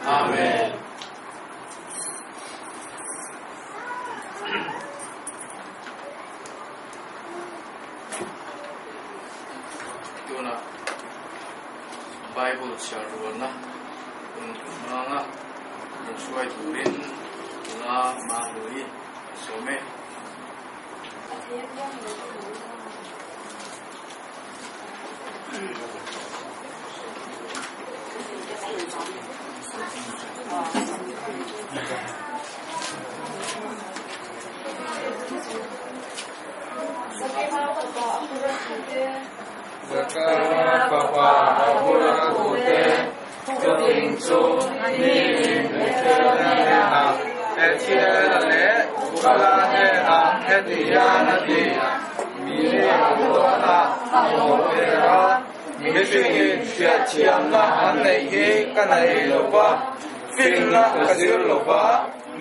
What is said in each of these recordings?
Amen. Tuna Bible chhiar rualna hun hmanga rawn hruai turin la Mahlui a sawm e. Mihringin hriatthiamna an neih hi ka nei lo va, finna ka zir lo va,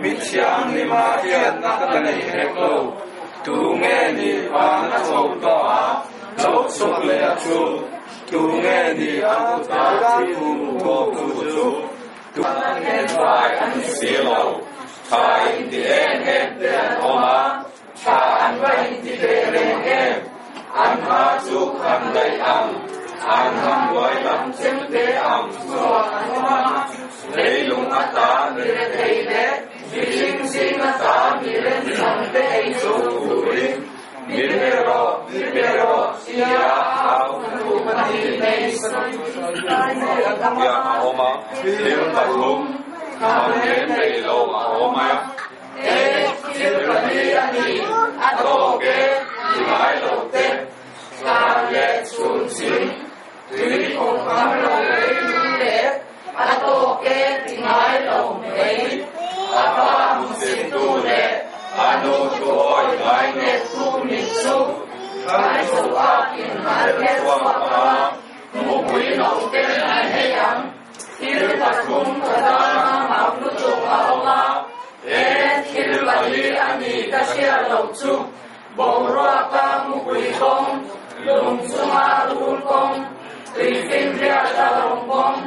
mi thianghlima hriatna ka nei hek lo. Tu nge ni van a chho tawh a, lo chhuak leh a chu? Tu nge ni a kuta thil thawktu chu? Tu nge fai an ni si lo? Tha inti em em te an awm a, tha an va inti teh reng em? An ha chu khan daih ang, an ham buai lam chem te ang chuan an awm a, leilung ata mi rethei leh mihring zing ata mi remchang te ei zo turin min pe rawh, min pe rawh tia au hnu pahnih nei Tia a awm a, thil pathum kham rem nei lo a awm a. E, thil pali a ni, a tawk e, ti ngai lo te, tlan leh chhun chim, tui kawng kham lo lei lung leh, a tawk e, ti ngai lo mai, a pa hmusit tu leh a nu thuawi ngai nghet tu mit chu, kan chhuak in an her chhuak ang a, mupui lo ten an ei ang. Thil pathum ka tana mak lutuk a awm a, e, thil pali a ni ka hriat loh chu, boruaka mupui kawng, lung chunga rul kawng, tuifinriat a lawng kawng,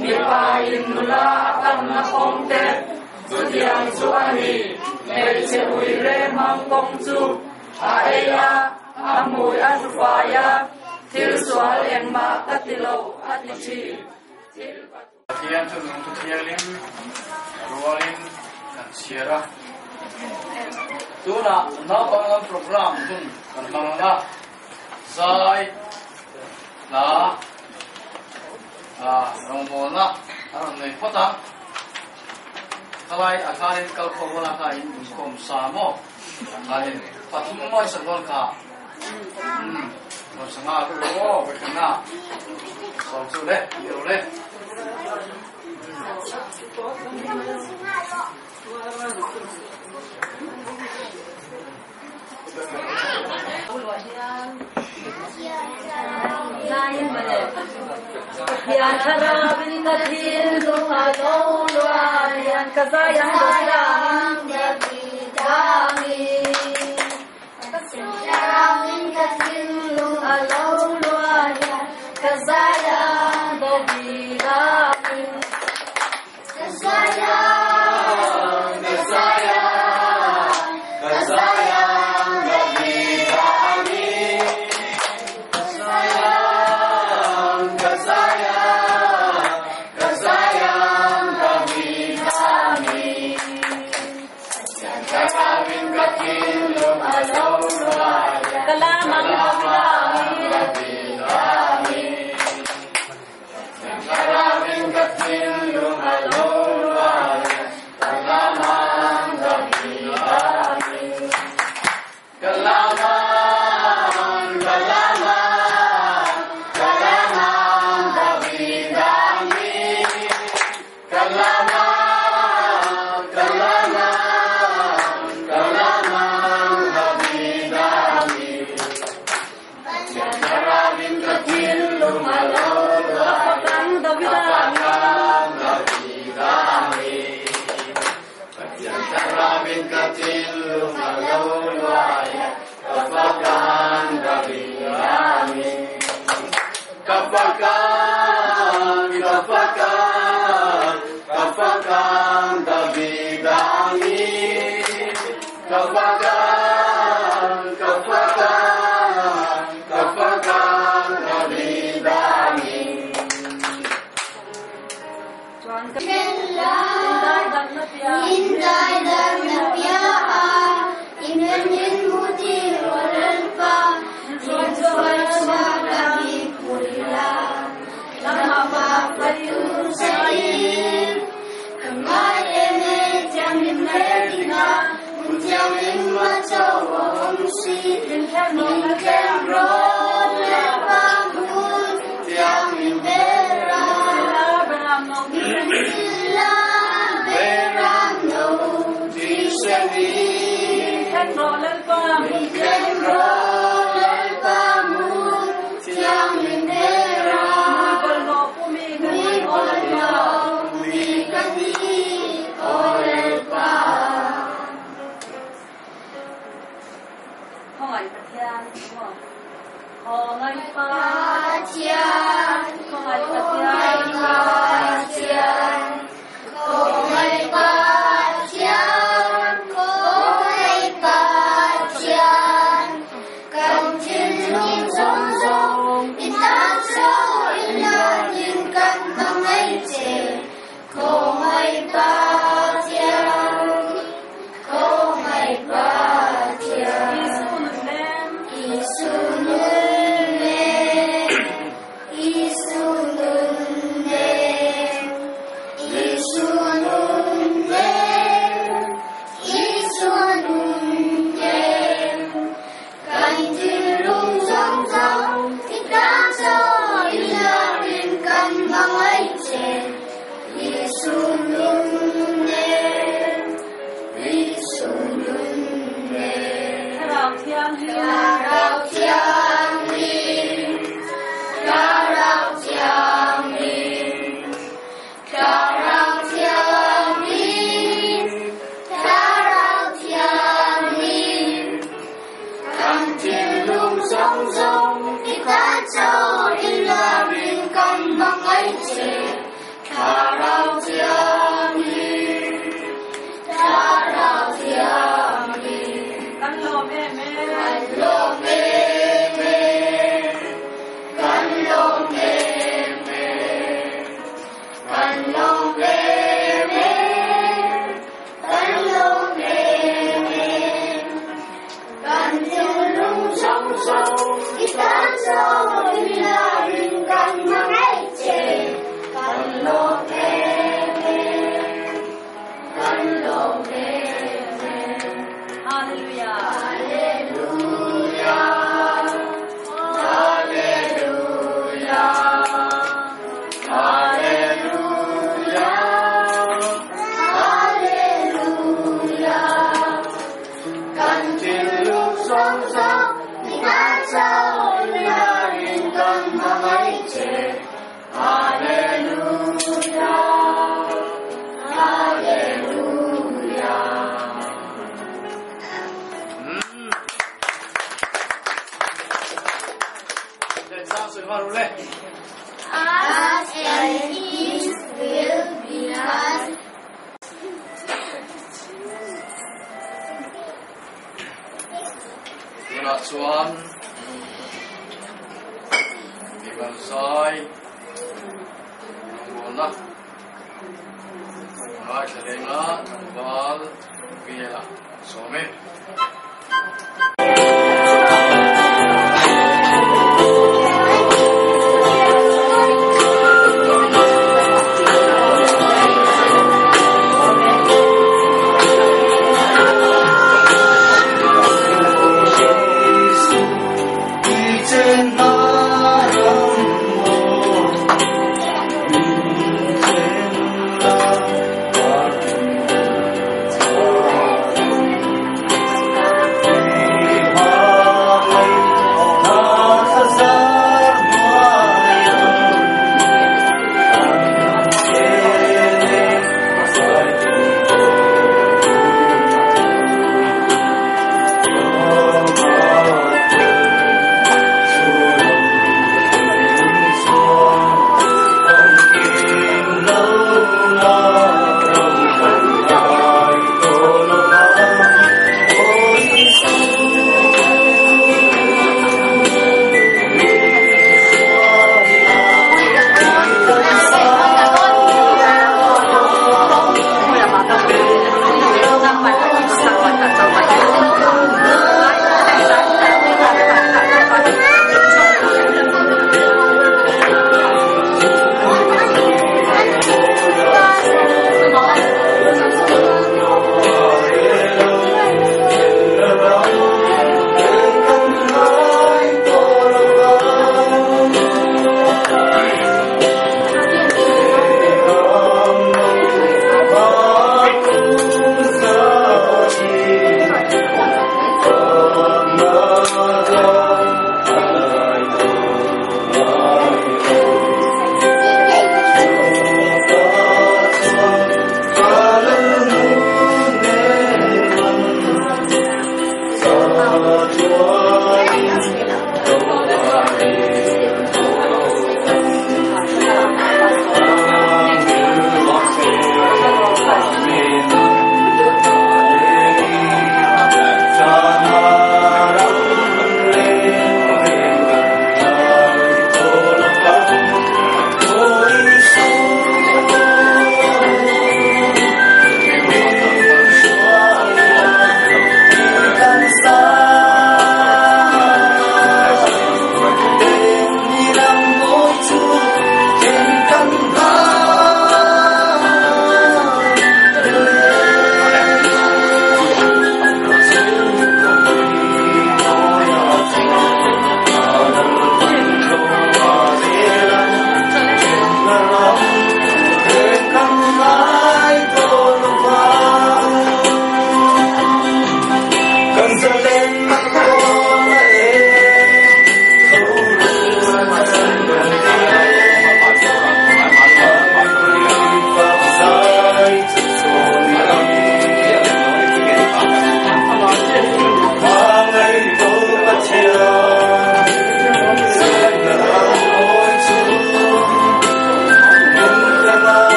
mipa in nula a panna kawng te, chutiang chu a ni, hmeichhe ui rehmang kawng chu a ei a, a hmui a hlufai a, thil sual engmah ka ti lo a ti thin. Thil pathum. Pathian chu nung thu thianghlim rualin kan chhiar a. Tunah naupang lam program hun kan hmang ang a, zai, hla, rawngbawlna a rawn nei phawt ang. Khalai a khanin kalkhawm a kha in inkhawm sa maw? A khanin pathum maw i sak dawn kha? Umm, rawn sa nghal vek rawh aw, vawikhatna sawi chu le, ni lo le. chuan mimal zai rawngbawlna ngaithla lenga tlangval vela sawm e.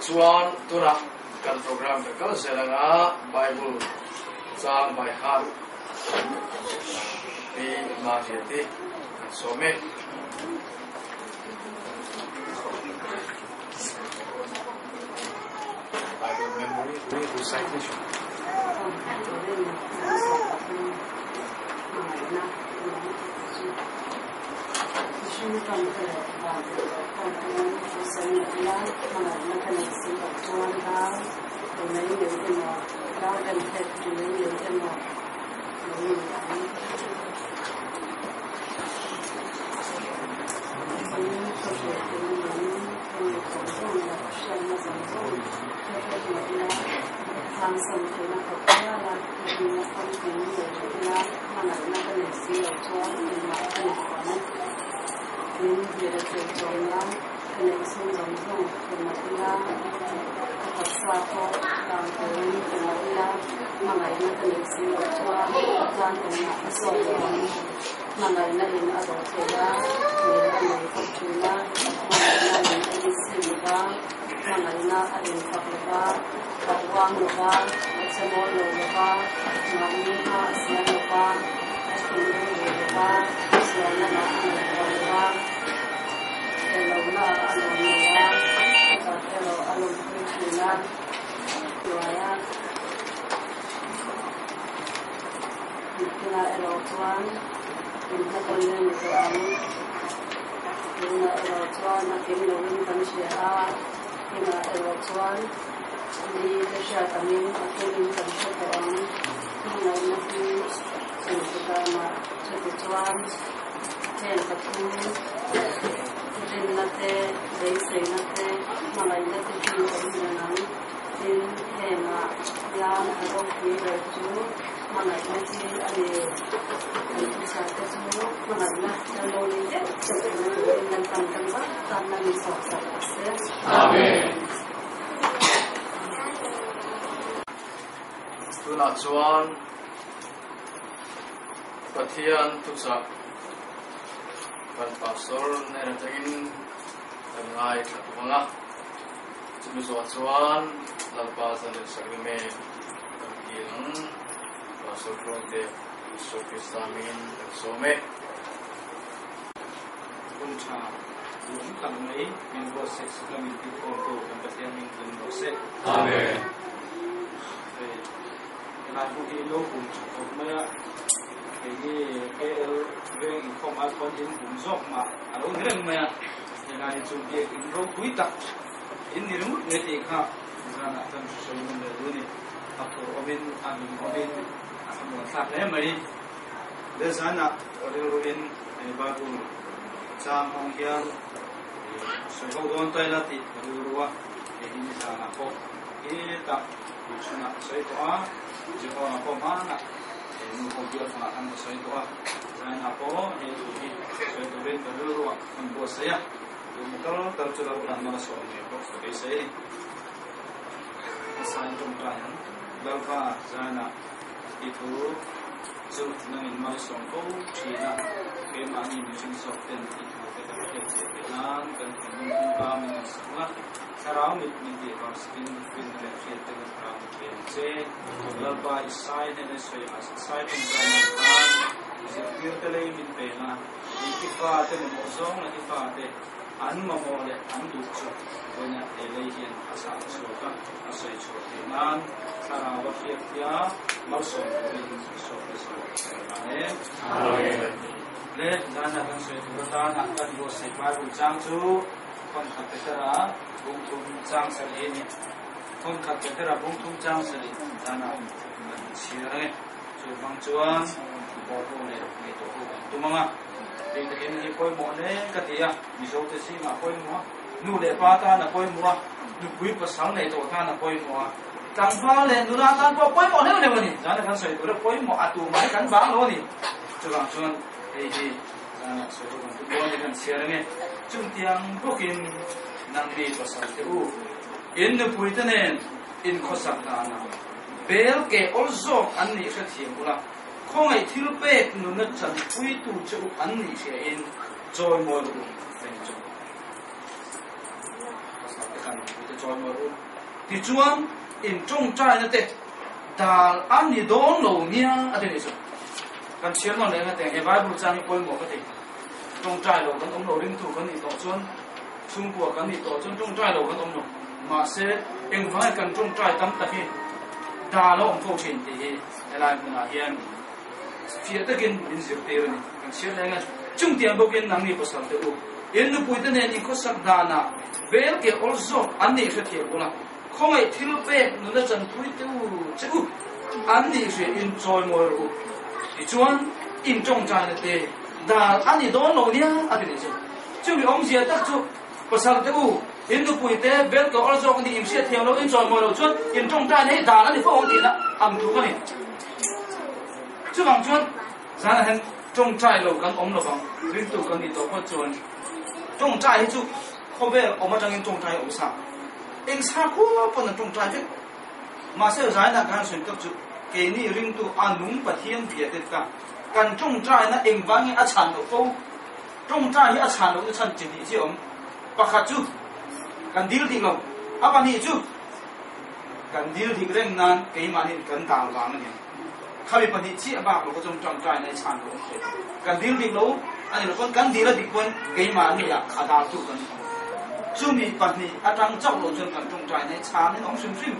Tichuan tunah kan program kan kal zel anga Bible chang by heart pi Mahriati kan sawm e. Recitation. Tunah chuan Pathian thuchah kan pastor hnen atangin kan ngaithla tum ang a, chumi zawh chuan Lalpa zan leh Sakrime kan kil ang. Pastor Tluangte Isua Krista hmingin kan sawm e. Hun tha duhawm tak mai min buatsaih sak a min tihkhawmtu kan Pathian hming tlin rawh se. Amen. Hei helai hmun hi lo hum tha khawp mai a, keini KL veng inkhawm ai khuan in hum zawk mah a lo ni reng mai a, helai hi chu biak in ropui tak in ni ringawt mai tih kha zanah kan hrisawi nawn leh duh a ni. A phur awmin a hlim awmin a thlamuan thlak hle mai. Le zanah rilru in Bible chang hawng hian sawi ho dawn ta ila tih ka rilru a, hei hi nizanah pawh hetah tuichhunah ka sawi tawh a, Jehovah pawh hmanah nu ho bial fangah khan ka sawi tawh a, zainah pawh he thu hi sawi turin ka rilruah ka inbuatsaih a, tuna tal tal chu Lalpan mal a sawm ngei bawk ka beisei a ni. Hmasain tawngtai ang Lalpa zainah i thu chu nangin malsawm fo thin a, keimahni mihring zawk ten i thu te kan hriat theih theih nan kan thinlung kawngka min rawn sak la, thlarau mit min tih vang sakin rinna leh hriat te kan thlarau mit ve ang che. Lalpa i sai hnena sawi a sai tawngtai nan khan zirtir te lei min peng a, i i fate mamawh zawng leh i fate An mamawh leh an duh chu vawiinah he lei hian a chah chhuak a, a sawi chhuah theih nan thlarau a hriat hia malsawm turin sawt le sawt a rawn ang e. Amen. Le zana kan sawi tur atana kan buatsaih Bible chang chu Thawnkhat Petera bungthum chang sarih a ni. Thawnkhat Petera bungthum chang sarih zana kan chhiar ang e. Chuvang chuan bawr ho leh ngaihtuah ho kan tum ang a. Kei takin hi pawimawh hle ka ti a, Mizote zingah pawimawh a, nu leh pa tan a pawimawh a, nupui pasal nei tawh tan a pawimawh a, tlangval leh nula tan pawh pawimawh hleuh hleuh a ni. Zana kan sawi tur a pawimawh a tumah hi kan vang lo a ni. Chuvang chuan hei hi zana sawi tur kan tum dawn ni kan chhiar ange. Chungtiang bawkin nangni pasal te u, in nupuite nen inkhawsak danah bel keh awl zawk an nih hrethiam ula, Khawngaih thil pek nuna chanpuitu che u an nih hria in chawimawi rawh u reng chu. Pasal te kan nupui te chawimawi rawh u. Tichuan in tawngtaina te dal a ni dawn lo nia a ti nih chu. Kan chhiar nawn leh nga teng he Bible chang hi pawimawh ka ti. Tawngtai lo kan awm lo ringtu kan nih tawh chuan chhungkua kan nih tawh chuan tawngtai lo kan awm lo. Mahse engvangin kan tawngtai tam tak hi. Dal a awm fo thin tih hi helai hmunah hian fiah takin min zirtir a ni. Kan chhiar leng a, chungtiang bawkin nangni pasal te u, in nupuite nen in khawsak danah bel ke awl zawk an nih hrethiam ula, khawngaih thil pek nuna chanpui te u che u an nih hria in chawimawi rawh u. Tichuan, in tawngtaina te dal a ni dawn lo nia a ti leh chu. Chumi awmzia tak chu Pasal te u, in nupui te bel tawh awr zawk a ni, in hriat thiam lo, in chawimawi lo chuan in tawngtai na hi dan a ni fo ang tihna ang tluk a ni. Chuvang chuan zanah hian tawngtai lo kan awm lovang, ringtu kan nih tawh phawt chuan tawngtai hi chu khawvel awm atangin tawngtai a awm sa. Eng sakhua pawn an tawngtai vek. Mahse zainah kan sawi tak chu keini ringtu a nung Pathian bia te ka kan tawngtaina engvangin a chhan loh fo. Tawngtai hi a chhan lohna chhan chi hnih chi a awm. Pakhat chu kan dil dik lo, a pahnih chu kan dil dik reng nan keimahniin kan dal vang a ni ang. Khami pahnih chiah bak lo kha chuan tawngtai na hi chhan loh an thei. Kan dil dik lo a ni lo pawn kan dil a dik pawn keimahni ah a dal tu kan awm. Chumi pahnih atang chauh lo chuan kan tawngtai na hi chhan in awm hrim hrim.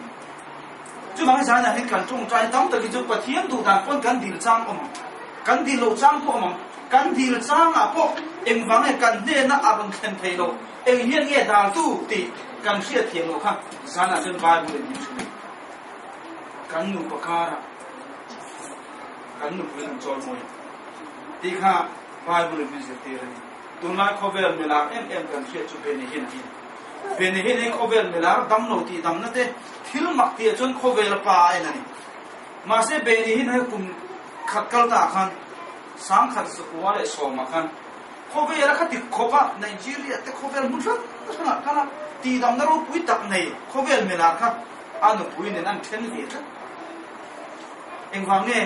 Chuvangin zanah hian kan tawngtai tam takin chu Pathian duh dan pawn kan dil chang awm ang, kan dil loh chang pawh awm ang. Kan dil changah pawh engvang nge kan hnena a rawn thlen thei lo, eng hian nge daltu tih kan hriat thiam loh kha zanah chuan Bible in min hrilh a. Kan nupa karah kan nupui kan chawimawi tih kha Bible in min zirtir a ni. Tunlai khawvel milar em em kan hriat chu Benny Hinn a ni. Benny Hinn hi khawvel milar damlo tih damna te thil mak tih ah chuan khawvel a pa a en a ni. Mahse Benny Hinn hi kum khat kal ta khan 1910 ah khan khawvel a kha tik khawp a, Nigeria te khawvel hmun hrang hrang ah khan a tihdamna ropui tak nei khawvel milar kha a nupui nen an then ve tlat. Engvang nge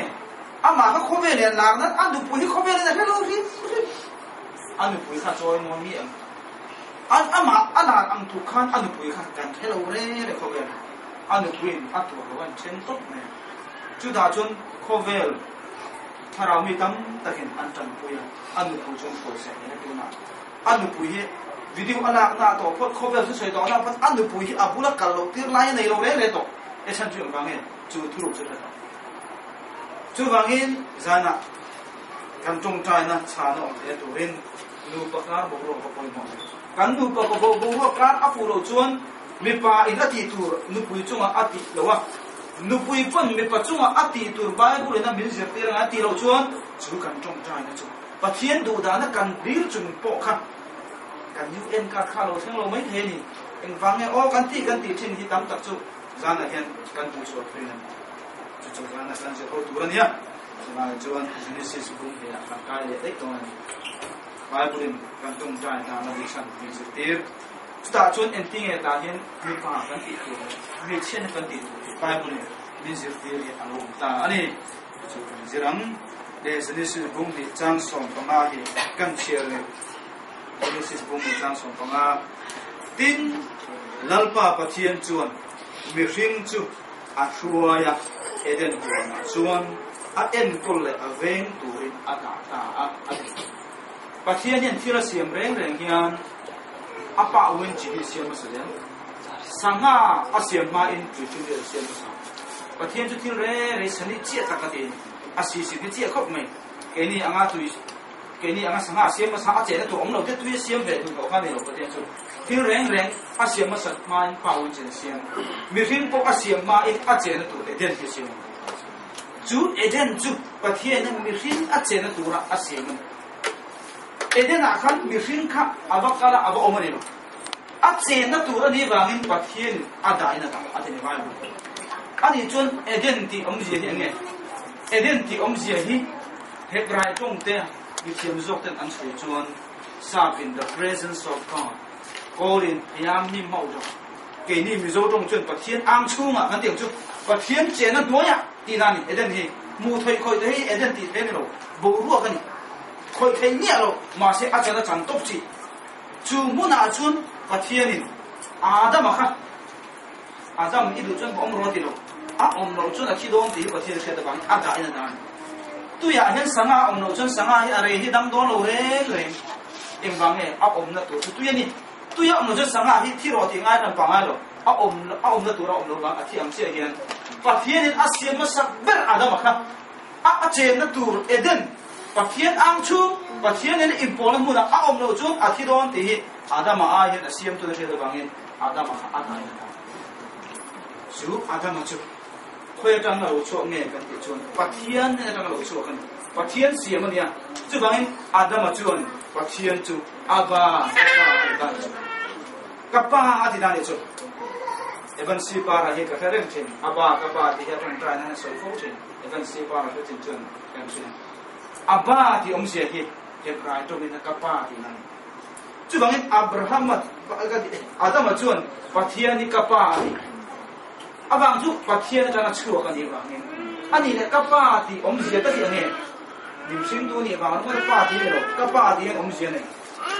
amah kha khawvel leh lar nan a nupui hi khawvel in a hre lo hrim hrim. A nupui kha chawi mawi mi ang. An amah a lar ang tluk khan a nupui kha kan hre lo re re khawvel ah. A nupuiin a tuar lo an then tawp mai a. Chutah chuan khawvel thlarau mi tam takin an tanpui a, a nupui chuan pawisa nen a tunah a nupui hi video a lak na tawh phawt khawvel chu sawi tawh na phawt a nupui hi a bula kal loh tir lai a nei lo re re tawh e chhan chu engvang nge chu thuruk chu hre tawh. Chuvangin zanah kan tawngtaina chhana awm theih turin nupa kar boruak va pawimawh. Kan nupa boruak kar a fuh loh chuan mipa in a tih tur nupui chungah a tih loh a, nupui pawn mipa chungah a tih tur Bible in a min zirtir anga a tih loh chuan chu kan tawngtaina chu Pathian duhdana kan dil chung pawh kha kan UN card kha a lo thleng lo mai thei a ni. Engvang nge aw kan tih kan tih thin hi tam tak chu zanah hian kan hmuhchhuah thin a ni. Chu chu zanah kan zir ho tur a nia. Chuvangah chuan Genesis bung hleiah kan kai leh daih dawn a ni. Bible-in kan tawngtai dan a bihchhan min zirtir. Chutah chuan engtinge tah hian mipa kan tih tur leh hmeichhiatna kan tih tur tih Bible-in min zirtir hi a lo awm ta a ni. Chu kan zir ang. Le Genesis bung hnih chang 15 hi kan chhiar leh. Genesis bung hnih chang 15. Tin, Lalpa Pathian chuan mihring chu a hruai a, Eden huanah chuan a enkawl leh a veng turin a dah ta a, a ti. Pathian hian thil a siam reng reng hian a pa uin chi hi siam hmasa zel. Sangha a siam hmain tui chu vel a siam hmasa. Pathian chu thil reng reng sani chiah tak a ti a ni. A sisi hi chiah khawp mai. Keini anga tui Keini anga sangha a siam hmasa a chehna tur awm lo te tui a siam ve duh tawh kha a ni lo Pathian chu. Thil reng reng a siam hmasat hmain pa uin chen a siam. Mihring pawh a siam hmain a chehna tur Eden hi a siam a ni. Chu Eden chu Pathianin mihring a chehna tura a siam a ni. Eden-ah khan mihring kha a va kal a, a va awm a ni lo. A chenna tur a nih vangin Pathianin a dahin a dah a ti ni Bible. Ani chuan Eden tih awmzia hi eng nge? Eden tih awmzia hi Hebrai tawngte mithiam zawk ten an sawi chuan sap in the presence of God, kawl in Thiam mi mauh dah. Keini Mizo tawng chuan Pathian ang chhungah kan tih ang chu Pathian chenna hnuaiah tih na a ni. Eden hi hmuh theih khawih te hi Eden tih theih a ni lo, boruak a ni. Khawih thei miah lo, mahse a chan a chan tawp chi. Chu hmunah chuan Pathianin Adama kha Adam i duh chuan ka awm rawh a ti lo. A awm loh chuan a thi dawn tih hi Pathian hriat avangin a dahin a dah a ni. Tuiah hian sangha a awm loh chuan sangha hi a rei hi dam dawn lo reng reng. Engvang nge a awmna tur chu tui a ni. Tui a awm loh chuan sangha hi thi rawh tih ngai hran pangai lo. A awm a awmna tur a awm loh vang a thi ang chiah hian Pathianin a siam hmasak ber Adama kha a a chenna tur Eden, Pathian ang chhung, Pathian nena inpawlna hmunah a awm loh chuan a thi dawn tih hi Adama ai hian a siamtu na hriat avangin Adama kha a dai ta. Chu Adama chu khawi atanga lo chhuak nge kan tih chuan Pathian hnen atanga lo chhuak a ni. Pathian siam a nia. Chuvangin Adama chuan Pathian chu Abba, ka pa a ti ta a ni chu. Ka pa a ti ta a ni chu. Evan C. Parr-a hi ka hre reng thin. Abba, ka pa tih hi a tawngtai nan a sawi fo thin. Evan C. Parr-a hre chin chuan kan hria. Abba tih awmzia hi Hebrai tawngin a ka pa tihna a ni. Chuvangin Abrahama, Adama chuan Pathian hi ka pa a ti. Avang chu Pathian atanga chhuak a nih avangin a nih leh ka pa tih awmzia ka tih ange? Mihringtu nih vang ringawt a pa tih a ni lo, ka pa tih hian awmzia a nei.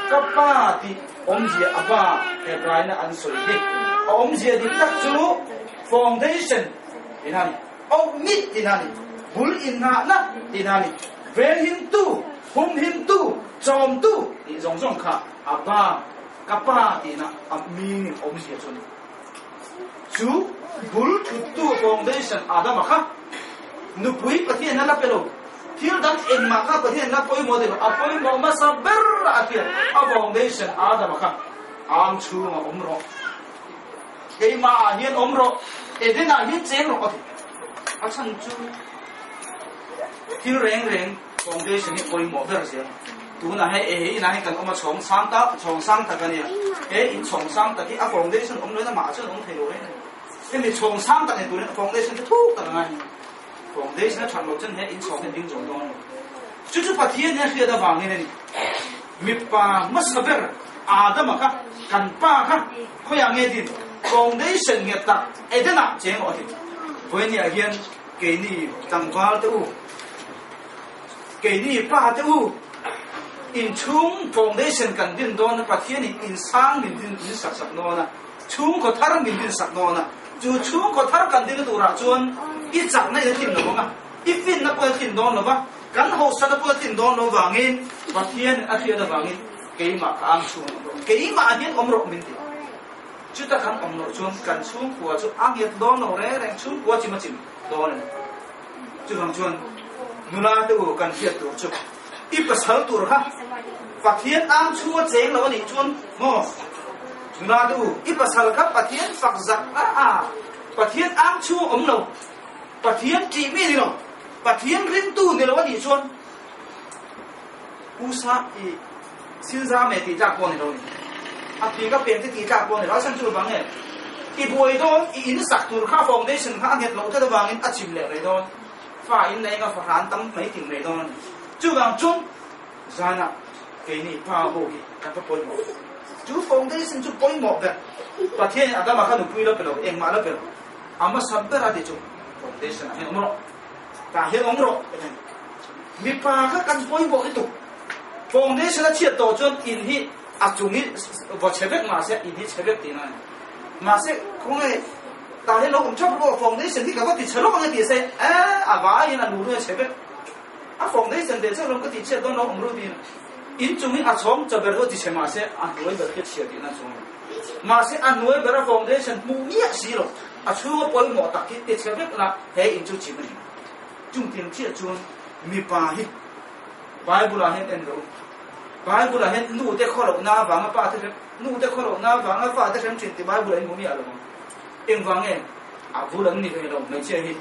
Ka pa tih awmzia a pa Hebraina an sawi hi a awmzia dik tak chu foundation tihna a ni, auhmit tihna a ni, bul inngahna tihna a ni, venghimtu, humhimtu, chawmtu tih zawng zawng kha a pa, ka pa tihna a meaning awmzia chu a ni. Chu bul thuttu foundation Adama kha nupui Pathian a la pe lo. Thil dang engmah kha Pathian la pawimawh ti lo. A pawimawh hmasa ber a hriat a foundation Adama kha ang chhungah awm rawh. Keimah ah hian awm rawh. Eden ah hian cheng rawh a ti. A chhan chu thil reng reng foundation hi pawimawh ber zel. Tunah hei e inah hian kan awm a chhawng sang tak chhawng sang tak a nia. He in chhawng sang tak hi a foundation awm loin amah chuan awm thei lo reng a ni. Hemi chhawng sang tak ni turin a foundation chu thuk tak a ngai. Foundation a that loh chuan he in chhawng hi a ding zawh dawn lo. Chu chu Pathian hian hriat avangin a ni. Mipa hmasa ber Adama kha kan pa kha khawiah nge din foundation nghet tak Edenah cheng rawh a ti. Vawinia hian keini tlangval te u, Keini pa te u, inchhung foundation kan din dawn a, Pathianin insang min din min sak sak dawn a, chhungkaw thar min din sak dawn a, chu chhungkaw thar kan din turah chuan i chakna in a tlin lo ang a, i finna pawh a tlin dawn lo va, kan hauhsana pawh a tlin dawn lo vangin Pathianin a hriat avangin keimah ka ang chhung awm rawh, keimah hian awm rawh min ti. Chuta kan awm loh chuan kan chhungkua chu a nghet dawn lo reng reng, chhungkua chim a chim dawn a ni. Chuvang chuan nula te u kan hriat tur chu i pasal tur kha Pathian ang chhunga cheng lo a nih chuan maw nula te u i pasal kha Pathian fak zak a a Pathian ang chhunga awm lo Pathian tih mi ni lo Pathian rintu ni lo a nih chuan usa i Silza me tih tlak pawh ni lo ni. A tui ka peng te tih tlak pawh ni lo. A chhan chu vang nge? I buai dawn, i in sak tur kha foundation kha a nghet loh tlat avangin a chim leh rei dawn. Fa in nei anga fa hran tam mai ting rei dawn a ni. Chuvang chuan zanah keini pa ho hi kan va pawimawh. Chu foundation chu pawimawh ber. Pathianin Adama kha nupui la pe lo, engmah la pe lo. A hmasa ber a ti chu foundation ah hian awm rawh. Tah hian awm rawh. Mipa kha kan pawimawh lutuk. Foundation a chhiat tawh chuan in hi a chung hi va chhe vek mahse in hi chhe vek tihna a ni. Mahse khawnge tah hian lo awm thap rawh foundation hi ka va ti chhe lawk ang e tih se e a vaiin a lu a chhe vek. A foundation ve chiah lawm ka tih chhiat dawn lo awm ru tihna. In chung hi a chhawng chaw ber chu a ti chhe mahse a hnuai ber khi a chhia tihna chu a ni. Mahse a hnuai bera foundation hmuh miah si lo a chhunga pawimawh tak hi ti chhe vek la he in chu chim a ni. Chung tiang chiah chuan mipa hi Bible ah hian en rawh u. Bible ah hian nu te khaw lohna avanga pa te hrem, nu te khaw lohna avanga fa te hrem thin tih Bible ah in hmu miah lo ang. Engvang nge? A bul an ni ve lo hmeichhia hi.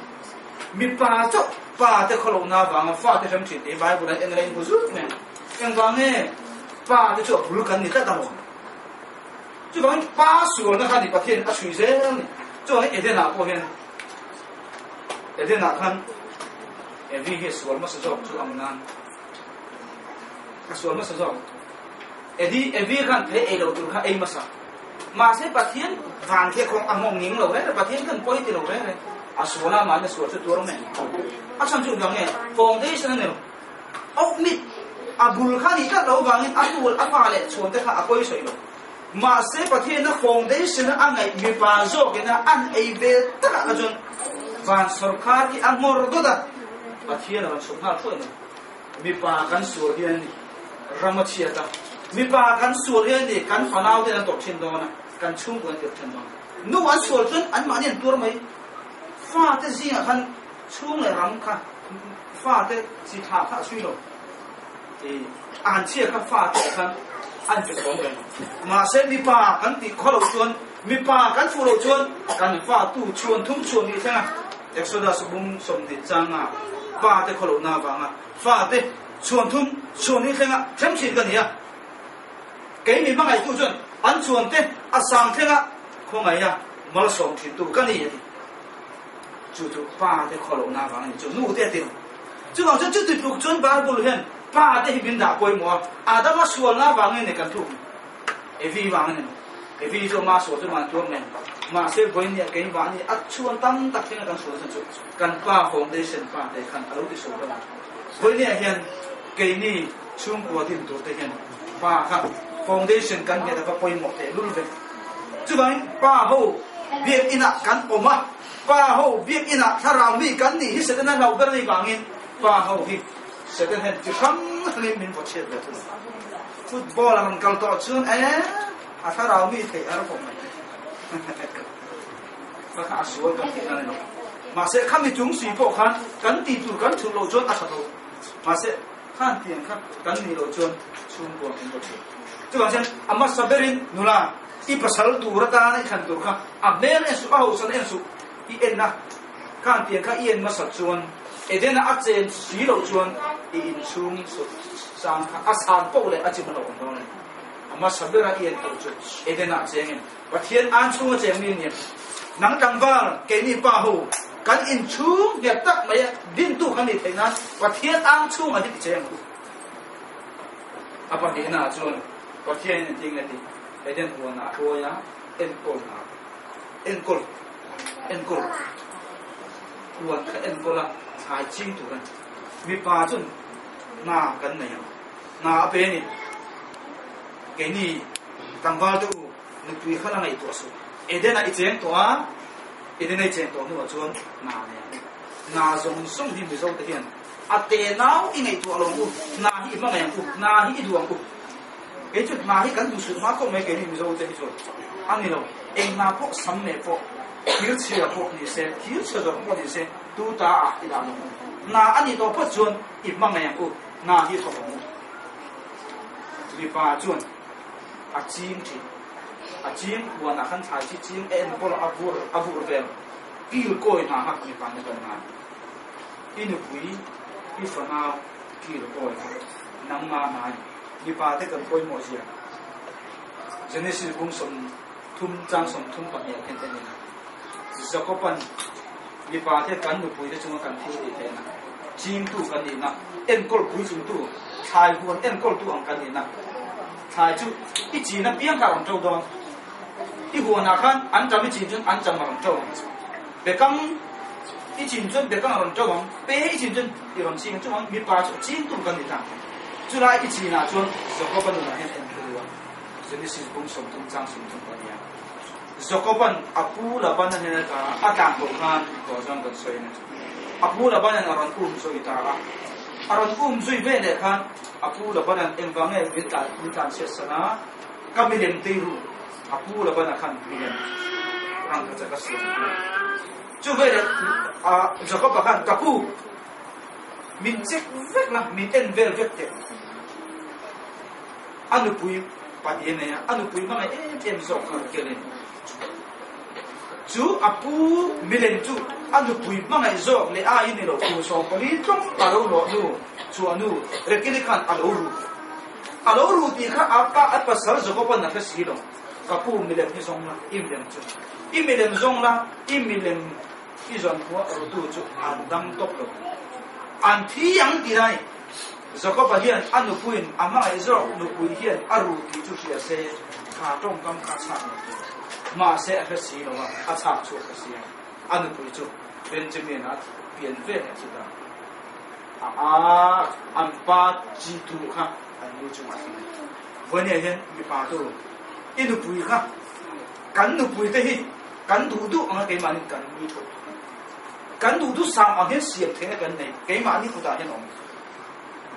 Mipa chauh pa te khaw lohna avanga fa te hrem thin tih Bible ah en la in hmu zut mai ang. Engvang nge? Pa te chu a bul kan ni tlat alawm. Chuvangin pa sualna kha ni Pathian a chhui zel a ni. Chuvangin Eden ah pawh hian Eden ah khan Evi hi a sual hmasa zawk chu ang nan a sual hmasa zawk. Evi Evi khan thei ei lo tur kha ei hmasa. Mahse Pathian van khi a khawng a nghawng ning lo reng reng, Pathian khan pawi ti lo reng reng. A sual a, mahni a sual chu tuar awm em? A chhan chu engvang nge? Foundation a ni lo. Oak mit a bul kha nih tlat lo vangin a nu a pa leh chhuan te kha a pawi sawi lo. Mahse Pathian a foundation a ngaih mipa zawkin a an ei ve takah kha chuan van sawrkar hi a ngawr dawt a, Pathian a rawn chhuk nghal thuai mai. Mipa kan sual hian ni ram a chhiat a, mipa kan sual hian ni kan fanau ten an tawrh thin dawn a, kan chhungkua an tirh thin dawn a. Nu an sual chuan anmahni an tuar mai. Fate zingah khan chhung leh ram kha fate chi thlah kha a chhui lo. A han chhia kha fate ah khan a inpe chhawng reng. Mahse mipa kan tih khaw loh chuan, mipa kan fuh loh chuan kan fa tu chhuan thum chhuan nih thleng a, Exodus bung 20 changa pa te khaw lohna avanga fate chhuan thum chhuan nih thlenga hrem thin ka ni a. Kei mi hmangaihtu chuan an chhuan te a sang thlenga khawngaih a malsawm thintu ka ni a ti. Chu chu pa te khaw lohna avang a ni chu nu te a ti lo. Chuvang chuan chuti tluk chuan Bible hian pa te hi min dah pawimawh a, Adama sualna avangin ni kan tluk ni. Evi vang a ni lo. Evi chu ama sual chu man tuar mai ang. Mahse vawinia keimahni a chhuan tam tak thleng a kan sual chan chu kan pa foundation pa te khan a lo ti sual vek a. Vawinia hian keini chhungkua din tur te hian pa kha foundation kan nghet a va pawimawh teh lul ve. Chuvangin pa ho biakinah kan awm a. Pa ho biakinah thlarau mi kan nih hi Setana hlauh ber a nih vangin pa ho hi Satan hian chi hrang hrangin min vaw chhiat ve thung. Football a rawn kal tawh chuan e a thlarau mi theih a rawk mai. Kha kha a sual kan tih na ni lo. Mahse khami chung si pawh khan kan tih tur kan thulh loh chuan a tha tho. Mahse khan tiang kha kan nih loh chuan chhungkua kan vaw chhiat. Chuvang chuan a hmasa berin nula I pasal tur atana i thlan tur kha a hmel en suh, a hausan en suh, i en a, khan tiang kha i en hmasa chuan Edena a chen si loh chuan i inchhung sut sang kha a san poh leh a chim a lo awm dawn a ni. A hmasa bera i en tur chu Edena a cheng em? Pathian an chhunga cheng mi nia. Nang tlangval, keini pa ho, kan inchhung nghet tak mai a dintu kha ni theih nan Pathian ang chhungah hi ti cheng ang u. A pahnihna chuan Pathianin a ti nge ti? Eden huanah a hruai a, enkawl hna, enkawl, enkawl, huan kha enkawl a, thlai ching tur a ni. Mipa chuan hna kan nei ang, hna a pe a ni. Keini tlangval te u, nupui kha la ngaihtuah suh. Eden-ah i cheng tawh a, Eden-a i cheng tawh hnuah chuan hna a nei ang. Hna zawng zawng hi Mizo te hian a tenau i ngaihtuah lo ang u, hna hi i hmangaih ang u, hna hi i duh ang u. Kei chu hna hi kan duh suh hma khawp mai keini Mizo te hi chuan a ni lo. Eng hna pawh sam leh pawh, thir chhia pawh ni se, thir chhia zawrh pawh ni se, tu ta ah i dah lo ang. Hna a nih tawh phawt chuan i hma ngei ang u, hna hi thawk ang u. Mipa chuan a ching thin. A ching huan ah khan thlai chi ching a enkawl a vur a vur vel kil kawi hna kha mipa nih kan ngai. I nupui, i fanau kil kawi kha nangmah ngai. Mipa te kan pawimawh zia Genesis bung 30 chang 32 ah khin en ila, Jakoban mipa te kan nupui te chunga kan thil tih theihna, chingtu kan nihna, enkawl puitlingtu, thlai huan enkawltu ang kan nihna, thlai chu i chin apiang kha a rawn ṭo dawn. I huanah khan an ṭam i chin chuan an ṭam a rawn ṭo ang. Bekang i chin chuan bekang a rawn ṭo ang, pe i chin chuan i rawn ching ang. Chuvangin mipa chu chingtu kan ni ta. Chulai i chinah chuan Jakoba nunah hian en thlu a, Genesis bung 30 chang 30 a nia. Jakoban a pu Labana hnen atanga a tlan tawh khan tawh chuan kan sawi na chu. A pu Labanan a rawn um zui ta a. A rawn um zui ve leh khan a pu Labanan engvang nge min tlan min tlan chhiat san a, ka milem tei ru a pu Labana khan milem rangkachak a siam a. Chu veleh a Jakoba khan ka pu Min check vek la, min en vel vek teh. A nupui pahnih a nei a, a nupui hmangaih em em zawk kha Raquel-in. Chu a pu milem chu a nupui hmangaih zawk leh aiin ni lo, kum 14 tlawng a lo hlawh hnu chhuah hnu Raquel-i khan a lo ru. A lo ru tih kha a pa a pasal Jakob-a'n a hre si lo. Ka pu milem hi zawng la, i milem chu. I milem zawng la, i milem I zawnhmuah rutu chu an dam tawp lo. An thi ang tih lai Jakoba hian a nupuiin a hmangaih zawk nupui hian a ru tih chu hria se, kha tawngkam kha a chhak lo tur. Mahse a hre si lo a, a chhak chhuak ta si a. A nupui chu Benjamin-a pian vel a thi ta. A a an pa chi tu kha an nu chungah a thleng a ni. Vawinia hian mipa tu i nupui kha kan nupui te hi Kan duh duh anga keimahni kan nui thawk. Kan duh duh sam ang hian siam theihna kan nei, keimahni kutah hian awm.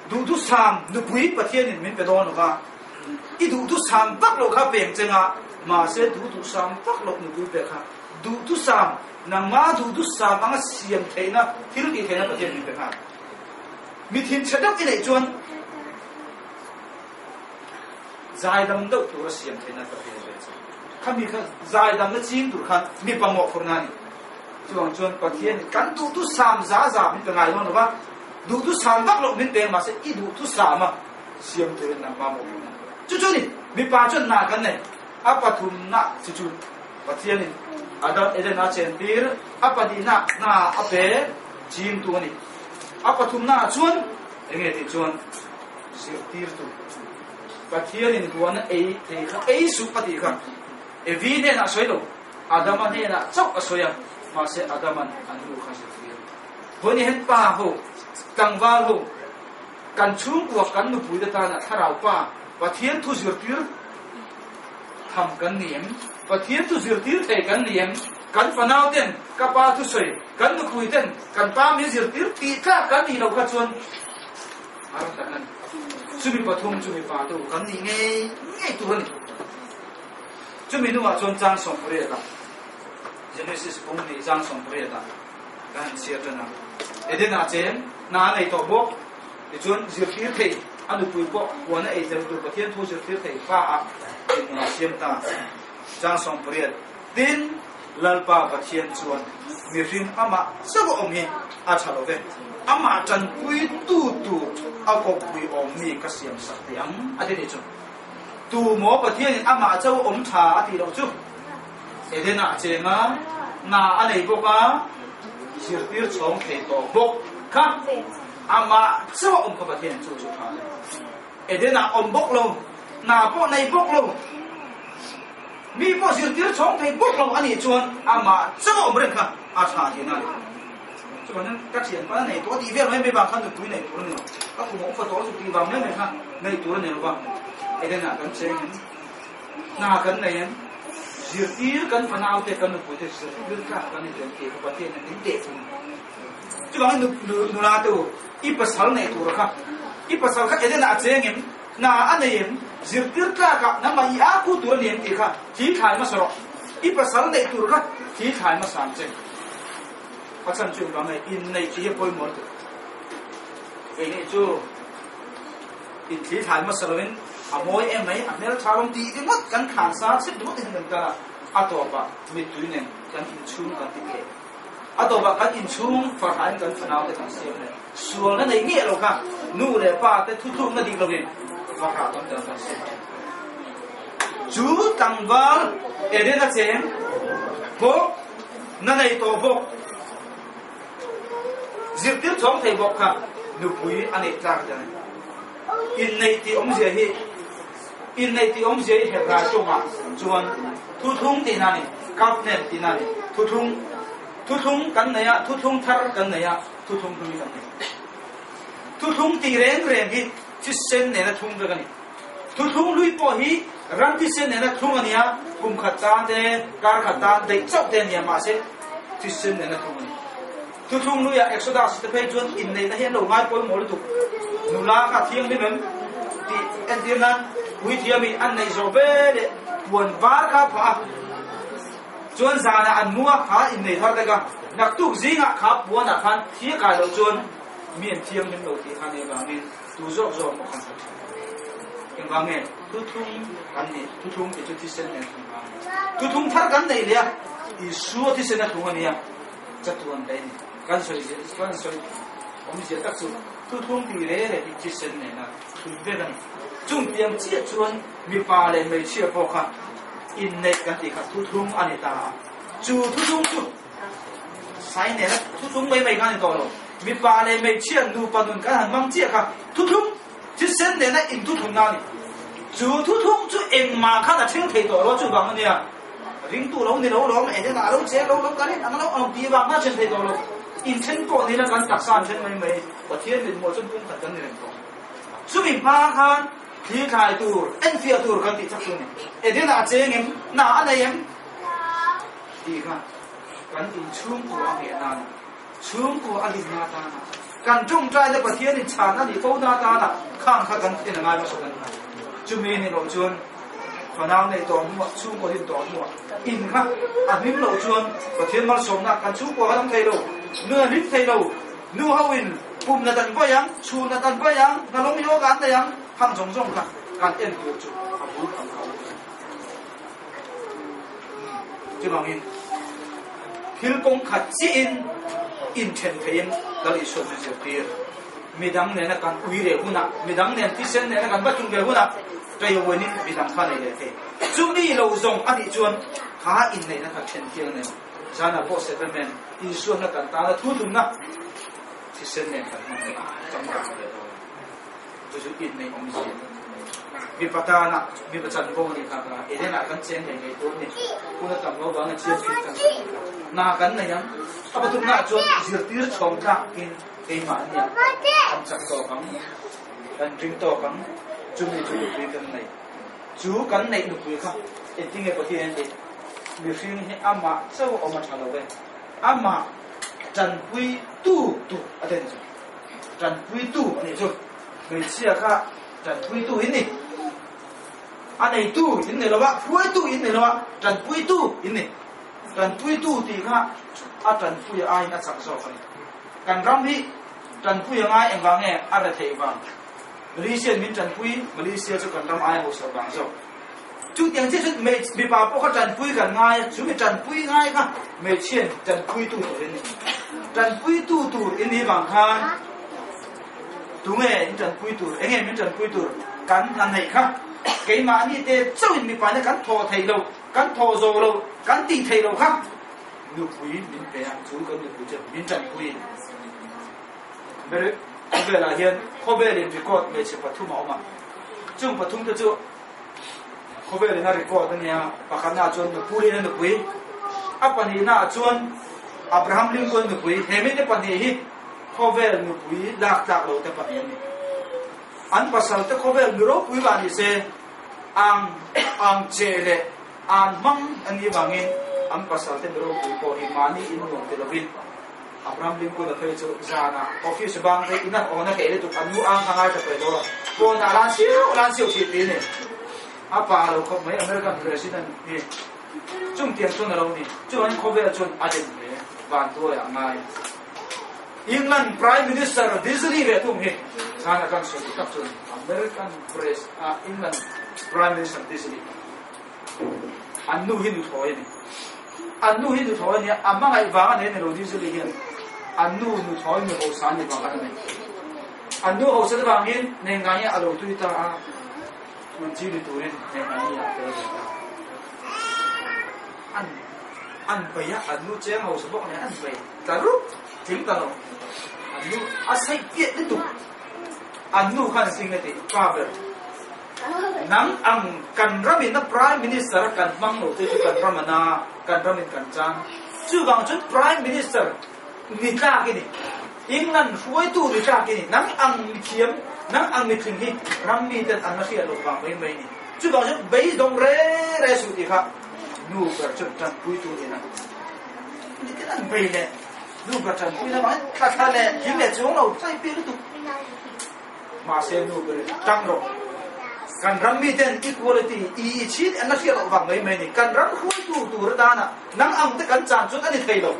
Duh duh sam nupui Pathianin min pe dawn lova, i duh duh sam vak loh kha peng cheng a, mahse duh duh sam vak loh nupui pek kha. Duhthusam, nangma duhthusam anga siam theihna, thil tih theihna Pathian min pe nghal. Mi thinchhe deuh i neih chuan zaidam deuh tura siam theihna Pathian pe che. Khami kha zaidamna ching tur khan mi pamawh phurna a ni. Chuvang chuan Pathian kan duhthusam za za min pe ngai dawn lo va, duhthusam vak loh min pe mahse i duhthusam a siam turin nangma mawhphurhna. Chu chu ni, mipa chuan hna kan nei. A pathumna chu chu Pathianin Adam Eden a chentir, a pahnihna hna a pe chingtu a ni. A pathumna ah chuan enge tih chuan zirtirtu. Pathianin huana ei thei kha ei suh a tih kha Evi hnenah a sawi lo, Adama hnenah chauh a sawi a, mahse Adaman a nu kha zirtir. Vawiin hian pa ho, tlangval ho, kan chhungkua kan nupuite tana thlarau pa Pathian thu zirtir tham kan ni em? Pathian thu zirtir thei kan ni em? Kan fanau ten ka pa thusawi, kan nupui ten kan pa min zirtir tih tlak kan nih loh kha chuan a ram tak a ni. Chumi pathum chumi pa te u kan nih ngei ngei tur a ni. Chumi hnuah chuan chang sawmpariat ah Genesis bung nih chang sawmpariat ah kan han chhiar tan a. Eden ah chen hna a nei tawh bawk. Tichuan zirtir thei a nupui pawh huan a ei tel tur Pathian thu zirtir thei pa ah dinhmun a siam ta. Chang 80, Tin, Lalpa Pathian chuan mihring amah chauh a awm hi a tha lo ve, amah tanpui tu tur a kawppui awm mi ka siam sak teh ang a ti nih chu. Tu maw Pathianin amah chauh a awm tha a tih loh chu? Eden-ah a cheng a, hna a nei bawk a, zirtir chhawng thei tawh bawk kha amah chauh a awm kha Pathianin chu chu tha a ti. Eden-ah awm bawk lo, hna pawh nei bawk lo, mi pawh zirtir chhawng thei bawk lo a nih chuan amah chauh a awm reng kha a tha tihna a ni. Chuvangin ka thianpa nei tawh a tih vel mai mai vang khan nupui nei tur a ni lo, ka kum a upa tawh lutuk tih vang mai mai kha nei tur a ni lo va, Eden-ah kan cheng em, hna kan nei em, zirtir kan fanaute kan nupuite zirtir tlak kan ni teh tih kha Pathianin min teh thung. Chuvangin nula te u, i pasal neih tur kha, i pasal kha Eden-ah a cheng em, hna a nei em, zirtir tlakah nangmah i a khu tur a ni em tih kha thli thlai hmasa rawh. I pasal neih tur kha thli thlai hmasa ang che. A chhan chu engvang nge inneih tih hi a pawimawh lutuk. Kei neih chu inthli thlai hmasa lovin a mawi em mai, a hmeltha lawm tih ringawt kan thlan sa chhit ringawt hian kan kal a, a tawpah mittui nen kan inchhung kan ti thei. A tawpah kan inchhung farhain kan fanaute kan siam leh sualna nei nge lo kha nu leh pa te thuthlukna dik lovin farhah tam tak kan siam thin. Chu tlangval Eden a cheng bawk, na nei tawh bawk, zirtir chhawng thei bawk kha nupui a neih tlak ta a ni. Inneih tih awmzia hi Inneih tih awmzia i herh rai tawngah chuan thuthlung tihna a ni, covenant tihna a ni. Thuthlung, thuthlung kan nei a, thuthlung thar kan nei a, thuthlung hlui kan nei. Thuthlung tih reng reng hi thisen nena thlung vek a ni. Thuthlung hlui pawh hi ram thisen nena thlung a ni a, kum khat tan te, kar khat tan daih chauh te a ni a, mahse thisen nena thlung a ni. Thuthlung hluiah Exodus te phei chuan inneihna hi an lo ngai pawimawh lutuk. Nula kha thianghlim em tih entir nan puithiami an neih zawh ve leh puan var kha a phah a. Chuan zanah an mu a, kha innei thar dek a. Naktuk zingah kha puanah khan thi a kai loh chuan mi an thianghlim lo tih kha nih vangin tu zawk zawk maw khan hre thin. Engvang nge thuthlung kan nih? Thuthlung tih chu thisen nen thlung vang a ni. Thuthlung thar kan neih leh a, Isua thisen a thlung a nia. Chatuan daih a ni. Kan sawi zia kan sawi awmzia tak chu thuthlung tih reh reh hi thisen nena thlun vek a ni. Chung tiang chiah chuan mipa leh hmeichhia pawh kha inneih kan tih kha thuthlung a ni ta a. Chu thuthlung chu sai nena thuthlung mai mai kha a ni tawh lo. Mipa leh hmeichhia nupa nun kan han hmang chiah kha thuthlung thisen nena inthuthunna a ni. Chu thuthlung chu engmah khan a thleng thei tawh lo chuvang a nia. Ringtu lo ni lo lawm, eng engah lo cheng lo lo kan in ang lo ang tih vang kha then thei tawh lo. Inthen pawh ni la kan taksa an then mai mai, Pathian mithmuh chuan pumkhat kan ni reng tawh. Chumi hma khan thli thlai tur, enfiah tur kan tih chak chu a ni. Eden-ah a cheng em? Hna a nei em? Tih kha kan inchhungkua a ngheh nan a, chhungkua a hlimna atana, kan tawngtaina Pathianin chhan a nih fo na atana khang kha kan en a ngai hmasa kan ni. Chumi ni loh chuan. Fanau nei tawh hnuah, chhungkaw din tawh hnuah in kha a hlim loh chuan Pathian malsawmna kan chhungkua kan awm thei lo, nun a hlim thei lo. Nu ho in pum nat an vaih ang, chhun nat an vaih ang, hnalawng yoga an nei ang, khang zawng zawng kha kan en tur chu a bul ang kha a awm thei. Chuvangin thil kawng khat chiahin inthen theiin Lal Isua chu zirtir. Midang nena kan ui leh hunah, midang nen thisen nena kan va tlung ve hunah ṭaiawiin midang kha nei leh thei. Chumi lo zawng a nih chuan kha inneihna kha then thiang nen zanah pawh sacrament Isuana kan tana thu tlumna thisen nen kan hman leh changkang leh dawn. Chu chu inneih awmzia a ni. Mipa tana mipa chanvo a nih kha ka Edenah kan cheng ngei ngei tur a ni. Hun a tam lo vanga chian fit kan sawi kha hna kan nei ang. A pathumnaah chuan zirtir chhawng tlakin keimahnia kan chak tawk ang, kan ring tawk ang, chumi chu nupui kan nei. Chu kan neih nupui kha engtinge Pathian tih? Mihring hi amah chauh a awm a tha lo e. Amah tanpuitu tur a den chu. Tanpuitu a nih chu. Hmeichhia kha tanpuitu in ni. A neitu in ni lo a, hruaitu in ni lo a, tanpuitu in ni. Tanpuitu tih kha a tanpui aiin a chak zawk a ni. Kan ram hi tanpui a ngai engvang nge a retheih vang? Malaysia in min tanpui, Malaysia chu kan ram aia hausa vang zawk. Chutiang chiah chuan mipa pawh kha tanpui kan ngai a, chu mi tanpui ngai kha hmeichhia in tanpuitu tur in ni. Tanpuitu tur in nih vang khan tunge in tanpui tur, enge min tanpui tur kan hna neih kha keimahni te chauhin mipa ina kan thawh theih loh, kan thawh zawh loh, kan tih theih loh kha nupui min pe a, chu kan nupui chuan min tanpui. Khawvelah hian khawvelin record hmeichhe pathum a awm a, chung pathum te chu Khawvelin a record a nia, pakhatnaah chuan Napoleon-a nupui, a pahnihnaah chuan Abraham Lincoln nupui, he mite pahnih hi khawvel nupui lak tlak lo te pahnih an ni. An pasal te khawvel mi ropui vah ni se, ang ang che leh an hmang a nih vangin an pasal te mi ropui pawh hi mahni in nuam ti lovin Abraham Lincoln a phei chu zanah office bang te in a awna theih lutuk an nu ang kha ngaithla peih lo a, pawnah lan siau lan siau thih ti a ni. A pa lo khawp mai American President hi chung tiang chuan a lo ni. Chuan khawvel chuan a den hle vanduai ah ngai. England Prime Minister Disney ve thung hi zan a kan sawi tak chuan American Pres ah England Prime Minister Disney an nu hi nuthlawi a ni. An nu hi nuthlawi a nia, a hmangaih vang a nei a ni lo Disney hian an nu nuthlawi mi hausa a ni vang khan a nei. An nu hausa te vangin nei ngai nge a lo tui ta a, man chi ni turin nei ngai nge a tel ve ta. An an bei a, an nu cheng hausa bawk nen an bei ta rup tling ta lo. An nu a saih piat lutuk. An nu khan a sing a ti, pa ber. Nang ang kan ramin a Prime Minister a kan hmang lo te chu kan ram a na, kan ramin kan chang. Chuvang chuan Prime Minister ni tlak i ni. England hruaitu ni tlak i ni. Nang ang mithiam, nang ang mitling hi ram mi ten an la hriat loh vang mai mai ni. Chuvang chuan beidawng re re suh tih kha nu ber chuan tanpuitu ni na. Ni ten an bei leh nu ber tanpui na vangin thla thla leh thil leh chuang lo chai pi lutuk. Mahse nu ber in tang rawh. Kan ram mi ten equality i i chin an la hriat loh vang mai mai ni. Kan ram hruaitu tur atana nang ang te kan chan chuan a ni thei lo.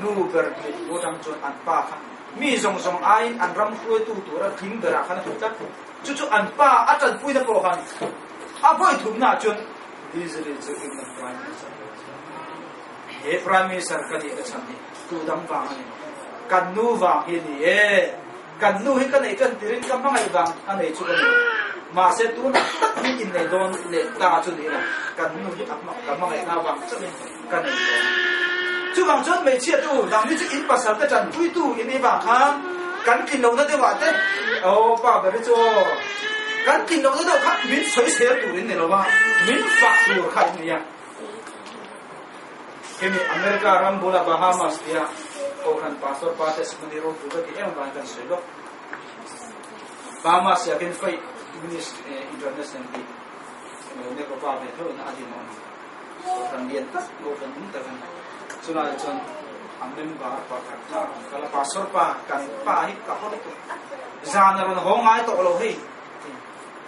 Nu ber mit bu atang chuan an pa kha mi zawng zawng aiin an ram hruaitu tura tling berah khan a hmu tlat. Chu chu an pa a tanpuina pawh khan a vawi thumnaah chuan Disraeli chu England Prime Minister a lo ni. He Prime Minister ka nihna chhan hi tu dang vang a ni lo. Kan nu vang hi a ni e. Kan nu hi ka neih tan tirin ka hmangaih vang a nei chu ka ni lo. Mahse tunah tak hi innei dawn leh ta chu ni ila, kan nu hi a ka hmangaihna vang chauhin ka nei dawn. Chuvang chuan hmeichhia tu dang hi chu in pasal te tanpuitu in nih vang khan kan tlin lohna deuhah te, aw pa ber hi chu aw, kan tlin lohna deuh kha min sawisel tur in ni lo va, min fah tur kha in ni a. Hemi America ram bula Bahamas tia Kohhran Pastor pa testimony ropui ka tih em avangin kan sawi lawk. Bahamas ah khin Faith Ministry International tih emaw Neko pa ve tho in a din awm a. Kohhran lian tak, Kohhran nung tak a ni. Chulaiah chuan a member pakhat kha a rawn kal a, Pastor pa, kan pa hi ka haw lutuk. Zan a rawn haw ngai tawh lo hei.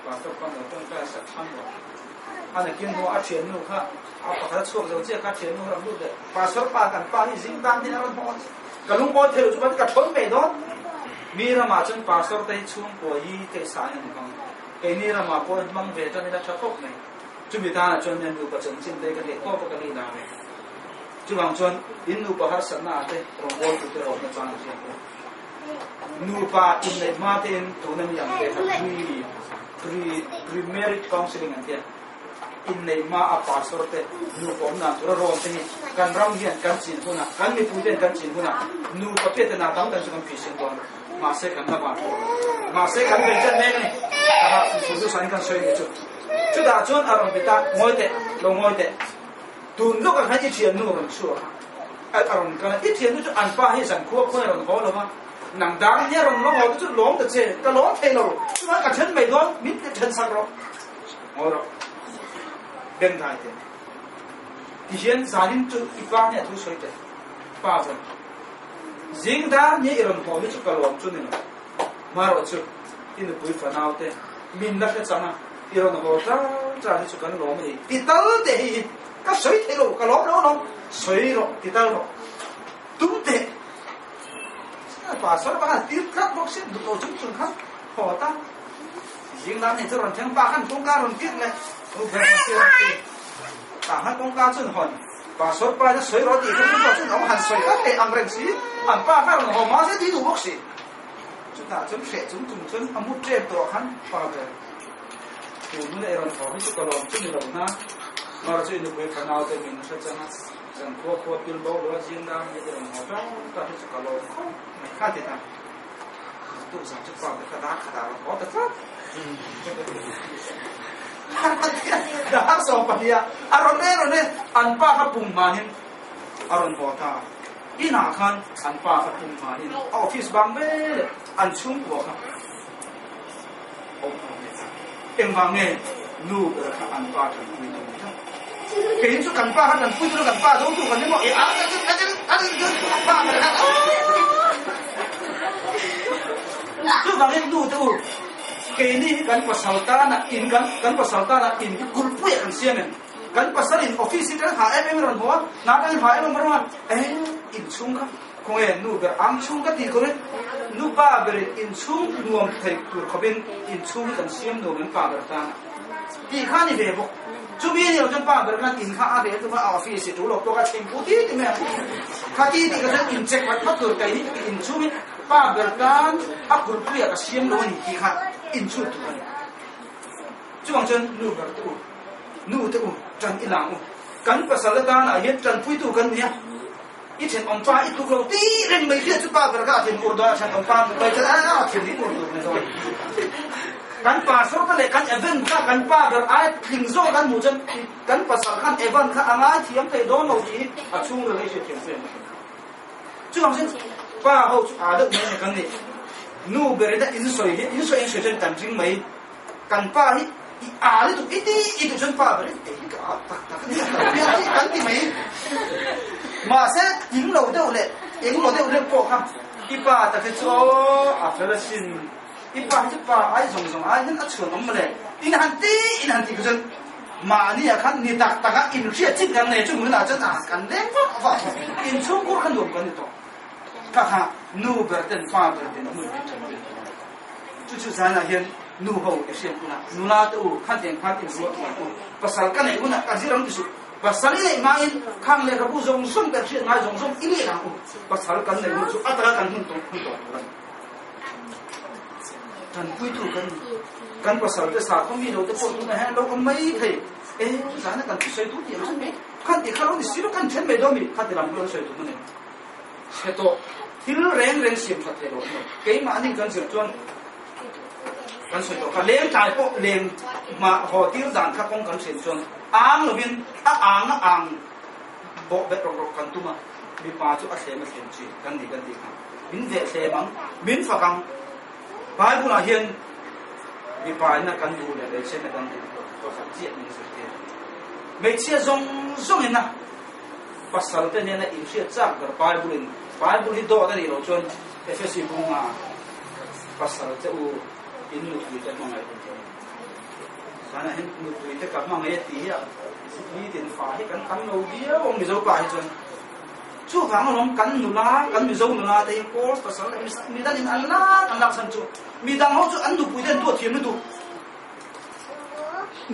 Pastor pa lo tawngtai a sak thlang lo. Ana kin hnu a thian nu kha a pakhat a chhuak zo chiah kha thian nu a rawn lut leh pastor pa kan pa hi zing tan hian a rawn hawng a ka lungawi thei lo chu ka thawn mai dawn. Mi ramah chuan pastor te hi chhungkua hi te sa in an hmang. Keini ramah pawh an hmang ve tan ila tha khawp mai. Chumi tanah chuan nia nupa chanchin te ka theih tawp a ka nih dan ve. Chuvang chuan in nupa harsatna ah te rawngbawltu te rawtna chang a hriat bawk. Nupa inneih hma tein tuna mi ang te kha pre pre pre marriage counselling an tia. Inneih hma a pastor te nupa awm dan tura rawn te hi kan ram hian kan chin hunah kan mipui ten kan chin hunah nupa piah te na tam kan chu kan phi sin dawn. Mahse kan la van tawh lo. Mahse kan bei chan mek a ni. Aha, chu chu sain kan sawi nih chu. Chutah chuan a rawn ti ta, Ngawi teh, lo ngawi teh. Tun lawkah khan i thiannu a rawn chhuak a, a rawn kal a, i thiannu chu an pa hi zan khua khuan a rawn haw lo va, nang dang nia rawn la haw te chu lawm ta che, ka lawm thei lo, chuan ka then mai dawn, min ti then sak rawh. Ngawi rawh, beng dai teh. Tihian zanin chu i pa nia thu sawi teh, pa ber. Zing dar nia i rawn haw hi chu ka lawm chu ni lo. Marawh chu i nupui fanau te min la hre chang a, i rawn haw tar tar hi chu kan lawm a ni. Ti tal teh hei hi ka sawi thei lo, ka lawm lo lawm. Sawi rawh, ti tal rawh. Tum teh. Pastor pakhat tir tlat bawk si, duh lo chung chung khan haw ta. Zing dar nia chu rawn thleng pa khan kawngka rawn kik leh, u ber rawn ti. Tah khan kawngka chu an hawn. Pastor pa in a sawi rawh tih kha chu pawh chuan awm han sawi tlat leh ang reng si, an pa kha rawn haw hma zet hi duh bawk si. Chutah chuan hreh chung chung chuan a mu ṭep tawh khan pa ber tun huna i rawn haw hi chu ka lawm chu ni lo na, mar chu i nupui fanau te min hre chang a, zan khua khua pil bo lo a zing dang hi i rawn haw ṭang ṭang hi chu ka lawm khawp mai kha ti ta. Tuk zan chu pa ber kha dar khat ah rawn haw ta tlat. Dar 12 ah a rawn e rawn e an pa kha pum hmanin a rawn haw ta. Inah khan an pa kha pum hmanin a office bang ve leh an chhungkua kha awm a rawn let a. Engvang nge nu ber kha an pa tanpui tum tlat. Kei chu kan pa kha tanpui tum kan pa zo tu kan ni maw i a pa ber kha chuvangin nu te u keini hi kan pasal tana in kan kan pasal tana in hi kulhpui ah kan siam em kan pasal in office hi kan ha em em rawn hmu a hna kan ha em em rawn a e inchhung kha khawnge nu ber ang chhung ka tih khawpin nu pa berin inchhung nuam thei tur khawpin inchhung hi kan siam nuam em pa ber tana tih kha ni ve bawk chumi ni lo chuan pa ber khan in kha a rel tum a a office hi tul lo pawh kha thleng pu ti ti mai ang kha ti ti kha chuan in check vat vat tur kei hi inchhung hi Pa ber tan a kulhpuiah ka siam lo a ni tih kha inchhut tur a ni. Chuvang chuan nu ber te u, nu te u, ṭan i lang u. Kan pasal atanah hian ṭanpuitu kan ni a, i thenawm pa i tluk lo tih reng mai hriat chu pa ber kha a thin ur dawn a, thenawm pa tluk mai chuan a thin hi ur tur ni dawn. Kan pastor te leh kan Evan kha kan pa ber aia tling zawk an hmuh chuan kan pasal khan Evan kha a ngaithiam thei dawn lo tih hi a chhungril hi hriatthiam chu a ni. Chuvang chuan pa ho chu aa deuh mai a ni kan ni. Nu ber ina in sawi hi in sawi in sawi chuan kan ring mai. Kan pa hi i aa lutuk i ti i duh chuan pa ber hi ei hi ka aa tak tak a ni a lo piang hi kan ti mai. Mahse tling lo deuh leh eng maw deuh deuh pawh kha i pa tak hi chu aw a fel asin. I pa hi chu pa ai zawng zawng ai hian a chhuan awm mawle. In han ti in han ti kha chuan mahni ah khan ni tak tak a inhriat chin kan nei chu hmunah chuan ah kan leng vak vak inchhungkhur kha nuam kan ni tawh. Kha kha nu ber ten pa ber ten hmun min tan tir tawh a ni. Chu chu zanah hian nu ho i hriat hunah nula te u kha tiang khan inruah thuai u pasal ka neih hunah ka zir ang ti suh. Pasal i neih hmain khang lehkhabu zawng zawng te hriat ngai zawng zawng i leh ang u. Pasal kan neih hun chu a taka kan hun tawh hun tawh tur a ni. Tanpuitu kan ni. Kan pasal te sakhaw mi lo te pawh tunah hian lo awm mai thei. E, zana kan thusawi duh tih ang chu mai. Khan tih kha lo ni si lo, kan then mai dawn mi. Kha ti lam pawh an sawi duh a ni. Chhe tawh, thil reng reng siam that thei lo an awm. Keimahni kan zir chuan kan sawi tawh kha. Leng tlai pawh leng mah haw tir dan kha kawng kan hriat chuan ang lovin a ang a ang bawh bet rawk rawk kan tum a. Mipa chu a thlem a thlem chi kan ni kan tih kha. Min veh hlem ang, min fak ang. Bible ah hian mipa in a kan duh leh hmeichhia in a kan duh pakhat chiah min zirtir. Hmeichhia zawng zawng in a pasal te nena inhriat chak ber Bible in Bible hi dawt a nih loh chuan Efesi bunga pasal te u in nupui te hmangaih hun te a ni. Zanah hian nupui te ka hmangaih a tih hi a nitin fa hi kan tam lo viau ang Mizo pa hi chuan. Chuvang alawm kan nula, kan Mizo nula te hi kawl pasal leh midangin an lak an lak chhan chu midang ho chu an nupui te an tuah thiam lutuk.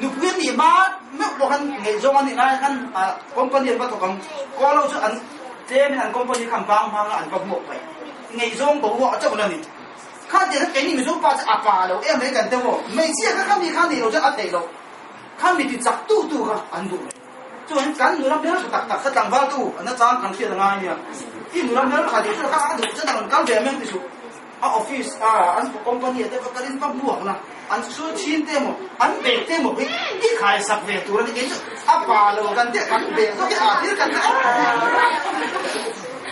Nupui an nih hma meuh pawh khan ngaihzawng an nih lai khan company an va thawk ang. Kawl ho chu an tlemin an company kha an bang hmang a an va hmuak mai. Ngaihzawng boruak a chauh la ni. Kha tiang kha keini Mizo pa chu a pa lo em mai kan deuh aw. Hmeichhia kha kha mi kha nih lo chuan a theih loh. Kha mi ti chak tu tu kha an duh mai. Chuan kan nula hmel tha tak tak kha tlangval tu an achang kan hriat a ngai nia. I nula hmel tha tih chu kha a duh chuan a rawn kal ve meng ti suh. A office a an company a te va kalin va hmuak la an sul chin te emaw an bag te emaw hi i khai sak ve tur a ni kei chu a pa lo kan te kan bag zawk hi a thil kan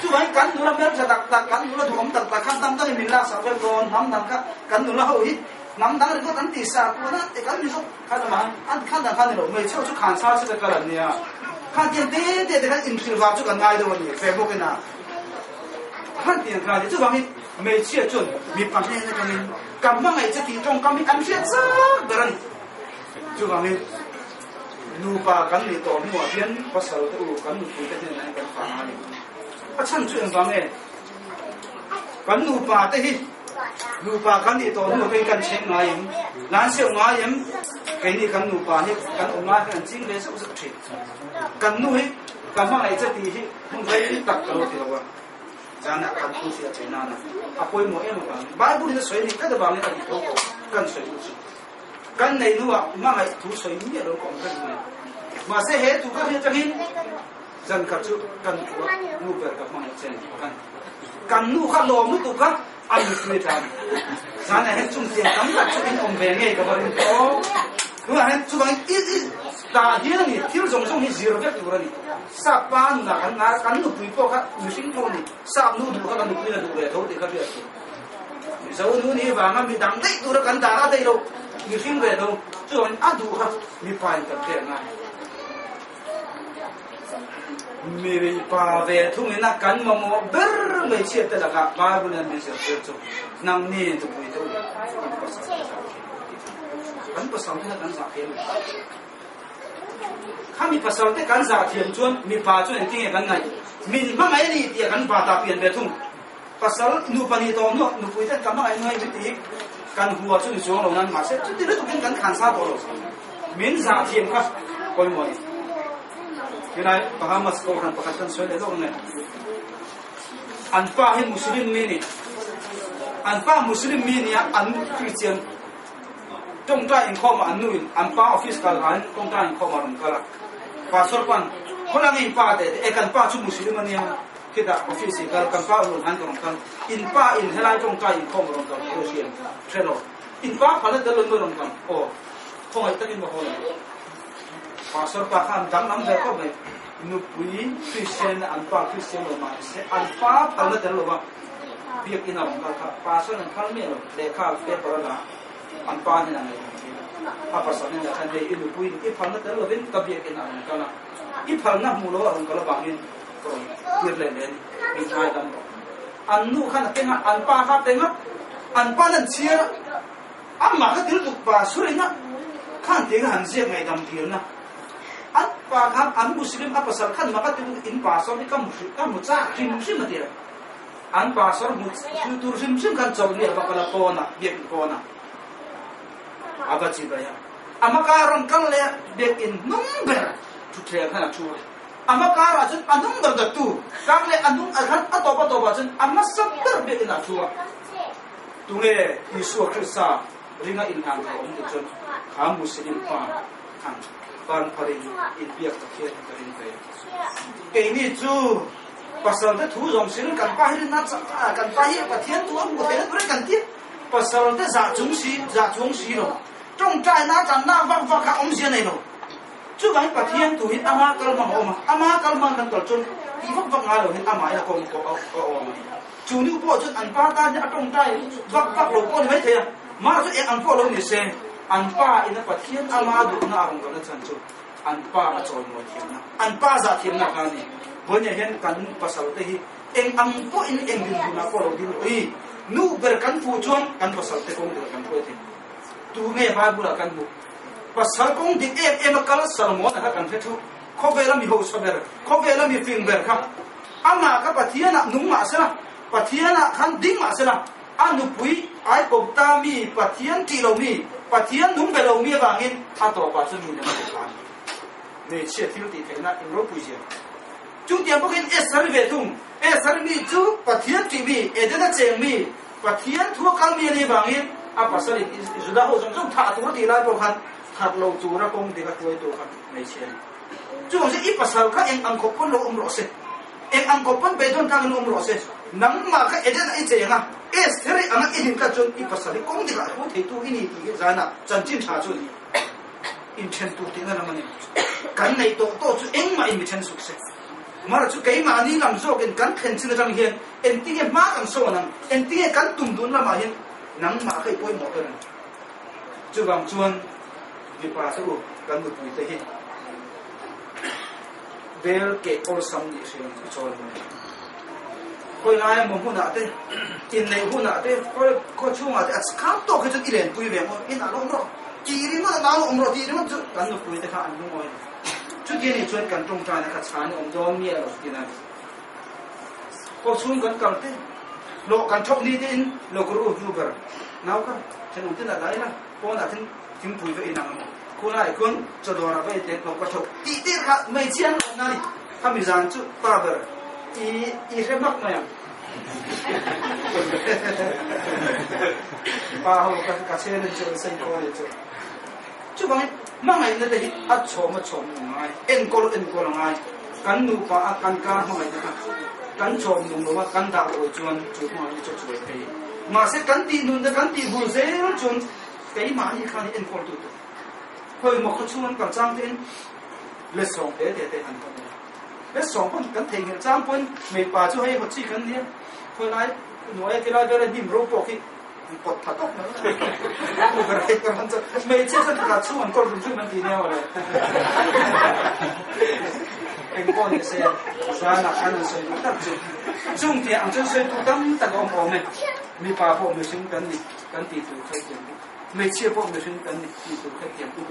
chuvangin kan nula hmeltha tak tak kan nula duhawm tak tak khan tam takin min lak sak vel dawn hnam dang kha kan nula ho hi hnam dang ringawt an tih sa kuan a te kan mizo khan ama an khan dang khan ni lo hmeichhe ho chu khan sa se kal an nia khan tiang te te te khan inhrilh vang chu kan ngai deuh a ni ve bawk ina Khan tiang kha ni chuvangin hmeichhia chuan mipa hnen atangin ka hmangaih che tih tawngkam hi an hriat chak ber a ni. Chuvangin nupa kan nih tawh hnuah hian pasal te u kan nupui te hnenah hian kan fa ngai lo. A chhan chu engvang nge? Kan nupa te hi nupa kan nih tawh hnuah hian kan chheng ngai em? Lan seuh ngai em? Keini kan nupa hi kan awm lai hian an ching ve zeuh zeuh thin. Kan nu hi ka hmangaih che tih hi Hmun rei tak ka lo ti lo a, zanah kan thu hria che nana a pawimawh em avangin Bible in a sawi a nih tlat avangin a dik tho tawh kan sawi duh chu. Kan nei hnuah hmangaih thu sawi miah lo ka awm reng mai. Mahse he thu ka hriat atangin zan khat chu kan thu a nu ber ka hmangaih che ni kan kan nu kha lawm lutuk kha a mutui ta a ni. Zanah hian chung tiang tam tak chu in awm ve ngei ka va ring tawh. Tunah hian chuvangin i i tah hian a ni thil zawng zawng hi zir vek tur a ni. Sap pa nunah kan ngai a, kan nupui pawh kha mihring tho a ni. Sap nu duh kha kan nupuiin a duh ve tho tih kha hriat tur. Mizo nu nih vanga mi dang daih tura kan dan a daih lo, mihring ve tho. Chuvangin a duh kha mipa in kan pek ngai. Mipa ve thungin a kan mamawh ber hmeichhia te lakah Bible in min zirtir chu nangni nupui te u kan pasal te zah thiam tih chu kan pasal te kha kan zah thiam em? Khami pasal te kan zah thiam chuan mipa chuan engtin nge kan ngaih? Min hmangaih a ni tih a kan va ta pian ve thung. Pasal nupa nih tawh hnuah nupui ten ka hmangaih hnuai min ti kan hua chu ni chuang lo nan mahse chuti lutukin kan khan sa tawh lo. Min zah thiam kha pawimawh a ni. Tunai Bahamas kohhran pakhat kan sawi leh lawk ange. An pa hi Muslim mi ni. An pa Muslim mi nia an Christian. Tawngtai inkhawmah an nuin an pa office kal hain tawngtai inkhawmah a rawn kal a. Pastor pa'n, Khawlai nge in pa teh teh? E kan pa chu Muslim a nia, khitah office i kal, kan pa a rawn hain ka rawn kal. In pa in helai tawngtai inkhawm a rawn kal thu a hria em? Hre lo. In pa phalna tel lo in maw rawn kal? Aw. Khawngaih takin va haw lo. Pastor pa kha an danglam ve khawp mai. Nupui Kristian an pa Kristian lo mah ni se, an pa phalna tel lo va. Biakinn a rawn kal kha pastor an phal miah lo, lehkha paper a la a, an pa hnenah ngaihtuah tir a, a pasal hnenah khan hei i nupuiin i phalna tel lovin ka biakinn a rawn kal a, i phalna hmuh lo a rawn kal avangin ka rawn tir leh leh a ni, min ngaidam rawh. An nu khan a keng a, an pa kha a peng a, an pa nan chhiar a, amah kha thil tuk pa surin a, khan tiang a han ziak ngaihdam tirna, an pa khan an Muslim a pasal khan maka ti in pastor hi ka hmu chak hrim hrim a ti a. An pastor hmu thil tur hrim hrim khan chawlhni a va kal a pawnah, biakinn pawnah a va chibai a. A hma kar rawn kal leh a, biakinn hnung ber thutthleng khan a thu a. A hma karah chuan a hnung ber dattu kar leh a hnung ah khan a tawp a tawpah chuan a hmasa ber biakinn ah a thu a. Tunge Isua Krista ringa inhlan thei awm tih chuan kha Muslim pa khan ban pharin inbiak Pathian ka ring ve. Keini chu Pasal te thu zawng sin kan pa hi rinna chak a, kan pa hi Pathian thu a hmu thei na turin kan ti. Pasal te zah chung si, zah chuang si lo. Tawngtai na chan na vak vak kha awmzia nei lo. Chuvangin Pathian thu hi ama kal hmang a awm a, ama kal hmang kan kal chuan tih vak vak ngai lo hian amah in a kawng pawh a awm a ni. Chu nu pawh chuan an pa tan hian a tawngtai vak vak lo pawh a ni maithei a, mahse eng ang pawh lo ni se, an pa in a Pathian ama duhna a rawn kalna chhan chu An pa a chawimawi thiamna, an pa zah thiamna kha a ni. Vawinia hian kan pasal te hi eng ang pawhin eng dinhmunah pawh lo ding rawh i, nu ber kan fuh chuan kan pasal te kawng ber kan hruai thei. Tu nge Bible ah kan hmuh? Pasal kawng dik em em a kal Salmon-a kha kan hre thu. Khawvela mi hausa ber, khawvela mi fing ber kha amah kha Pathianah nung mah sela, Pathianah khan ding mah sela, a nupui ai kawp ta mi, Pathian tih lo mi, Pathian nung be lo mi avangin a tawpah chuan mi lem a pe ta a ni. Hmeichhia thil tih theihna in ropui zia. Chutiang bawkin Esther ve thung. Esther mi chu Pathian tih mi, Edena cheng mi, Pathian thu a kal mi a nih avangin a pasalin Juda ho zawng zawng thah tur a tih lai pawh khan that lo tura kawng dik a hruai tur kha hmeichhia a ni. Chuvang chuan i pasal kha eng ang khawp pawn lo awm rawh se, eng ang khawp pawn beidawn tlang in lo awm rawh se, nangmah kha Eden ah i cheng a, Esther i anga i din tlat chuan i pasal hi kawng dik ah hruai theitu i ni tih hi zainah chanchin tha chu a ni. Inthen tur tihna lam a ni. Kan neih tawh tawh chu engmah in mi then suk se. Mara chu keimahni lam zawkin kan thlen chin atang hian engtinge hma kan sawn ang, engtinge kan tum dun lamah hian nangmah kha i pawimawh ber ang. Chuvang chuan mipa te u kan nupui te hi bel keh awlsam nih hriam i chawl mai. Khawi lai emaw hmunah te, inneih hunah te, khawi khaw chhungah te a chhang tawk hi chuan i lenpui ve maw, inah lo awm rawh, tih ringawt a nau lo awm rawh tih ringawt chu kan nupui te kha an lungawi lo. Chuti anih chuan kan tawngtaina kha chhan a awm dawn miah lo tiin a ni. Khaw chhung kan kal te, hlawh kan thawk ni tein lo kawr u hnu ber nau kha thenawm ten a dah ila, pawnah ten thingpui va inang emaw, khulaiah khuan chawdawrah va inten hlawh ka thawk tih te kha hmeichhia an awmna a ni. Khami zan chu pa ber i i hre hmak mai ang. Pa ho ka ka chen an chu an sawi kawi a chu. Chuvangin hmangaihna te hi a chhawm a chhawm a ngai, enkawl enkawl a ngai. Kan nupa a kan kar hmangaihna kha kan chhawm nung lo a, kan dah lo chuan chu hmangaihna chu a chuai thei. Mahse kan tih nun te kan tih bul zel chuan keimahni khan hi enkawl tu tur. Khawi maw khaw chhung an kal chang tein let sawng te te te an tawn a. Let sawng pawn kan theihnghilh chang pawn hmeipa chu hei haw chi kan nia. Khawi lai hnuaia ti lai vela hnim ro pawh khi kawt tha tawk mai a. Uber hei ka rawn chu hmeichhia chuan ka chhung an kawl rum rum an ti nia mawle. Eng pawh ni se zanah khan an sawi duh tak chu. Chung tih ang chuan sawi tu tam tak a awm awm e. Mipa pawh mihring kan ni kan tih tur kha i tiam bawk. Hmeichhia pawh mihring kan ni tih tur kha tiam u.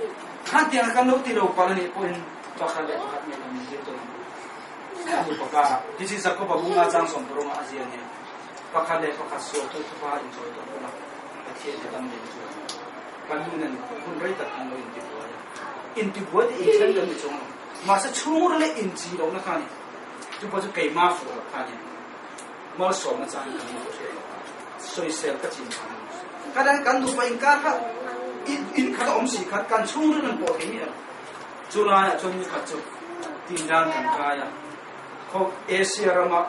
Khan tiang kan lo ti lo palh anih pawhin pakhat leh pakhat ngei kan inzir tawn ang u. A nupa karah hi chu Jakoba bunga chang sawmparunga a zia nia. Pakhat leh pakhat sual chu thupa inchawi tawn ula, Pathian hi dam lem chu a ni. Kan nu nen hun rei tak kan lo intibuai a. Intibuai te inthen kan ni chuang lo. Mahse chhungril leh inchi lohna kha a ni. Chu pawh chu keima fuh loh kha a ni. Malsawmna chang kan lo hriat loh a, sawisel ka chin chang a ni. Khatiang kan nupa inkar kha in khat a awm si khan kan chhungril an pawh thei miah lo. Chu laiah chuan ni khat chu tindan kan kai a, khaw Asia rama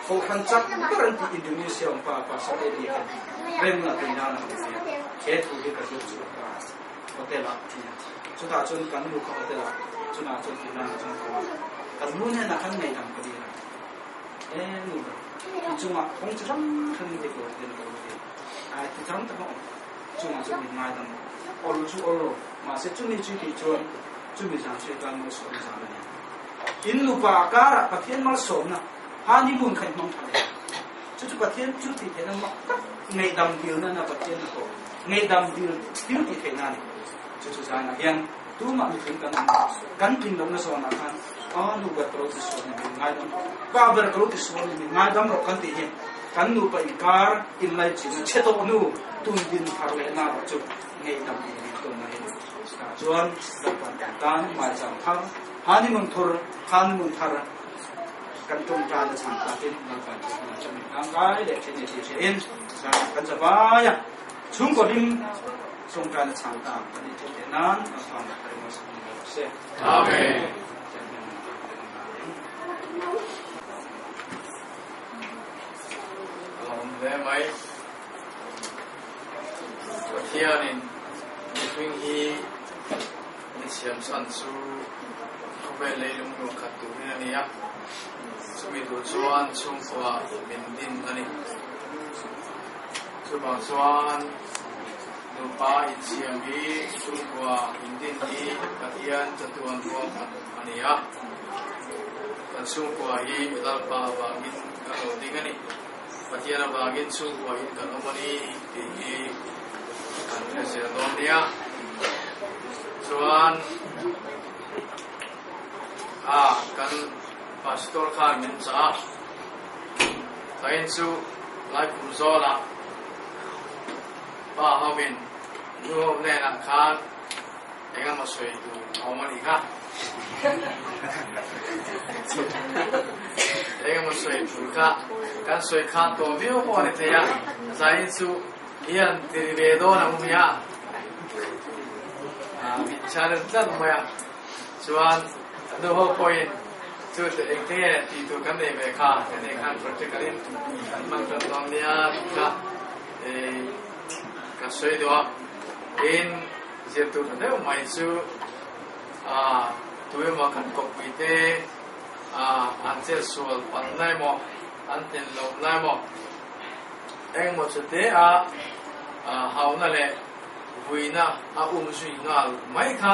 kohhran chak ber an tih Indonesia awm pa Pastor Eddie hian remna tindan a hmu ve a, he thu hi ka zir chhuak ta a, hotel ah a ni a. Chutah chuan kan nu kha hotel ah chunah chuan tindan ah chuan ka awm a, kan nu hnenah khan ngaihdam ka dil a. E nu ber, i chungah kawng chi hrang hrang in ti tur ten ka lo ti a, ai ti chang tak a awm, chungah chuan min ngaidam lo, awl chu awl lo, mahse chumi chu tih chuan chumi zan chu tan malsawm zan a ni. In nupa karah Pathian malsawmna honeymoon kha i hmang tha leh, chu chu Pathian chu tih theihna mak tak ngaihdam dilna na Pathian a tawh, ngaihdam dil thil tih theihna a ni. Chu chu zanah hian tumah mihring kan awm lo, kan tlin lohna zawnah khan a nu ber ka lo ti sual ni min ngaidam rawh, pa ber ka lo ti sual ni min ngaidam rawh kan tih hi kan nupa inkar inlaichinna chhe tawh nu tun din thar leh na rawh chu ngaihdam in min tawn a ni. Tah chuan Lalpan kan tan maicham thar, honeymoon thur, honeymoon thar kan tawngtaina chhan takin Lalpan chu hmun chu min tangkai leh thin e tih hriain zanah kan zavai a, chhungkaw hlim tawngtaina chhan ta kan nih theih leh nan Lalpan a ringaw sak ni rawh se. Amen. A lawm hle mai. Pathianin mihring hi min siam chhan chu khawvel leilung nuam khat turin a ni a, chumi tur chuan chhungkua min din a ni. Chuvang chuan nupa insiam hi chhungkua indin hi Pathian chatuan ruahman a ni a, kan chhungkua hi Lalpa avangin kan lo ding a ni. Pathian avangin chhungkua in kan awm a ni tih hi kan hre zel dawn nia. Chuan. Chuan a kan pastor khan min chah a, tain chu laikhum zawlah pa hovin nu ho hnenah khan engemaw sawi tur a awm a nih kha. Engemaw sawi tur kha kan sawi khan tawh viau pawh a ni thei a, zain chu hian ti ri ve dawn ang nia. Min challenge tlat mai a, chuan nu ho pawhin chu engte nge tih tur kan nei ve kha, kan nei khan practical in kan hman tan dawn nia tih kha ka sawi duh a. Tin, zir tur tha deuh mai chu tu emaw kan kawppui te an chetsual palh na emaw, an tel loh na emaw, engmaw chute a hauna leh vuina a um zui nghal mai kha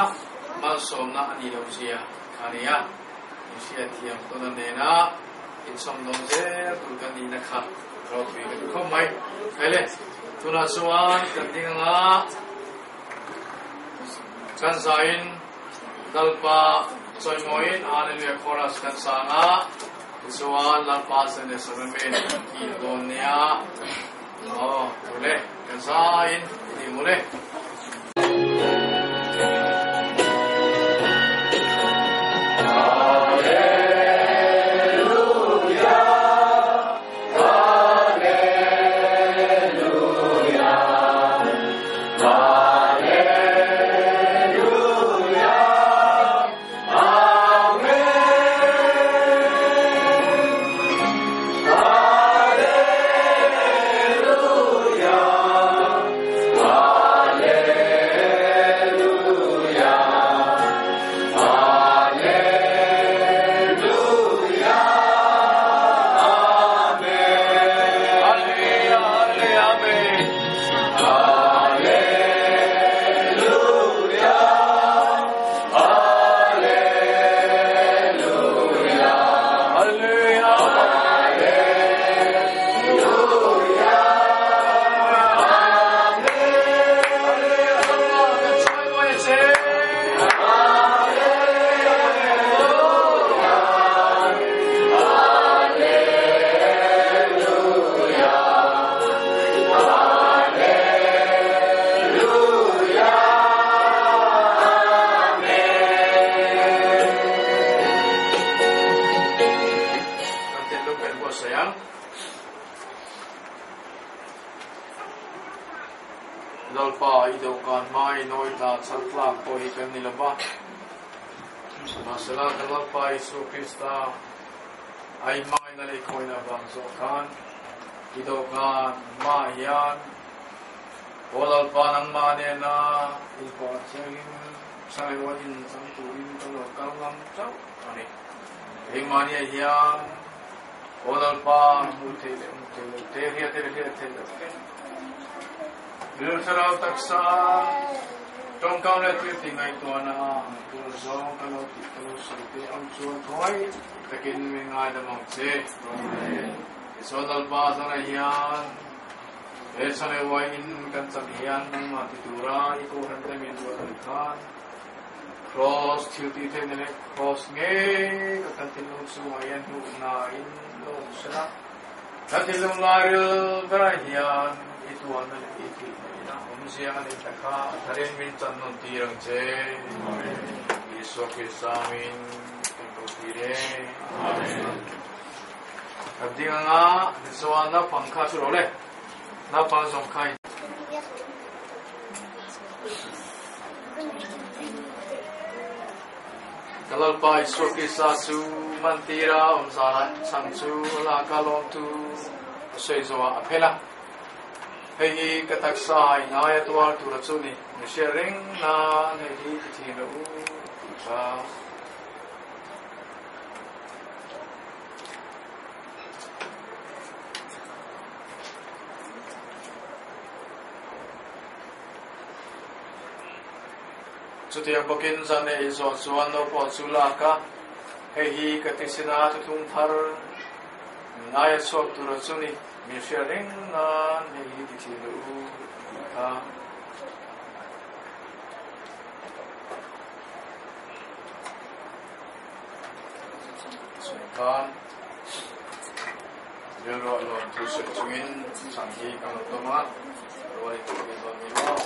malsawmna a nih loh zia kha a ni a. In hriatthiam tawn a nena insawm dawn zel tur kan nihna kha ropui ka ti khawp mai. Hei le, tunah chuan kan ding anga kan zain Lalpa chawimawiin Hallelujah Chorus kan sang a, tichuan Lalpa Sunday Sacrament kan kil dawn nia. Aw, tule, kan zain ti mule. Lalpa i dawhkan hmai nawi ta chhal tlak pawh hi kan ni lo va. Mahsela kan Lalpa Isua Krista a inhmangaihna leh khawihna avang zawh khan i dawhkan hmaah hian Aw Lalpa nangmah nena inpawh chengin Sangaiwa in chang turin ka lo kal ngam chauh a ni. Keimahniah hian Aw Lalpa hmuh theih leh hmuh theih loh te, hriat theih leh hriat theih loh te, Rilru thlarau taksa tawngkam leh thil tih ngaihtuahna ah tur zawng ka lo tih ka lo sawi te ang chuan khawi takin min ngaidam ang che. Tichuan Lalpa zanah hian he Sangaiwai in kan chak hian nangmah ti tura i kohhran te min ruat ang khan Cross thil tih theihna leh Cross ngei ka kan thinlung chungah hian hnuhna in lo awm sela. Kan thinlung lairil berah hian i tuahna leh i thihna ina awmzia a neih ta kha a tharin min chan nawn tir ang che. Isua Krista angin kan ko tir e. Amen. Kan ding anga tichuan naupang kha chu rawh le. Naupang zawng kha in. Ka Lalpa Isua Krista chu mantira awm zana chhang chu a lak a lawmtu a sawi zawhah a phel a. Hei hi ka taksa in aia tuar tura chu ni, mi hriat reng nan hei hi ti thin rawh u tih kha. Chutiang bawkin zan ei zawh chuan no pawh chu lak a, hei hi ka tisina thuthlung thar ngaia chhuak tura chu ni, min hria reng nan hei hi ti thin duh u tih kha. buatsaih khan rilruah lawm thu sawi chungin chhan hi kan lo tum a, rual i tum ve dawn ni maw?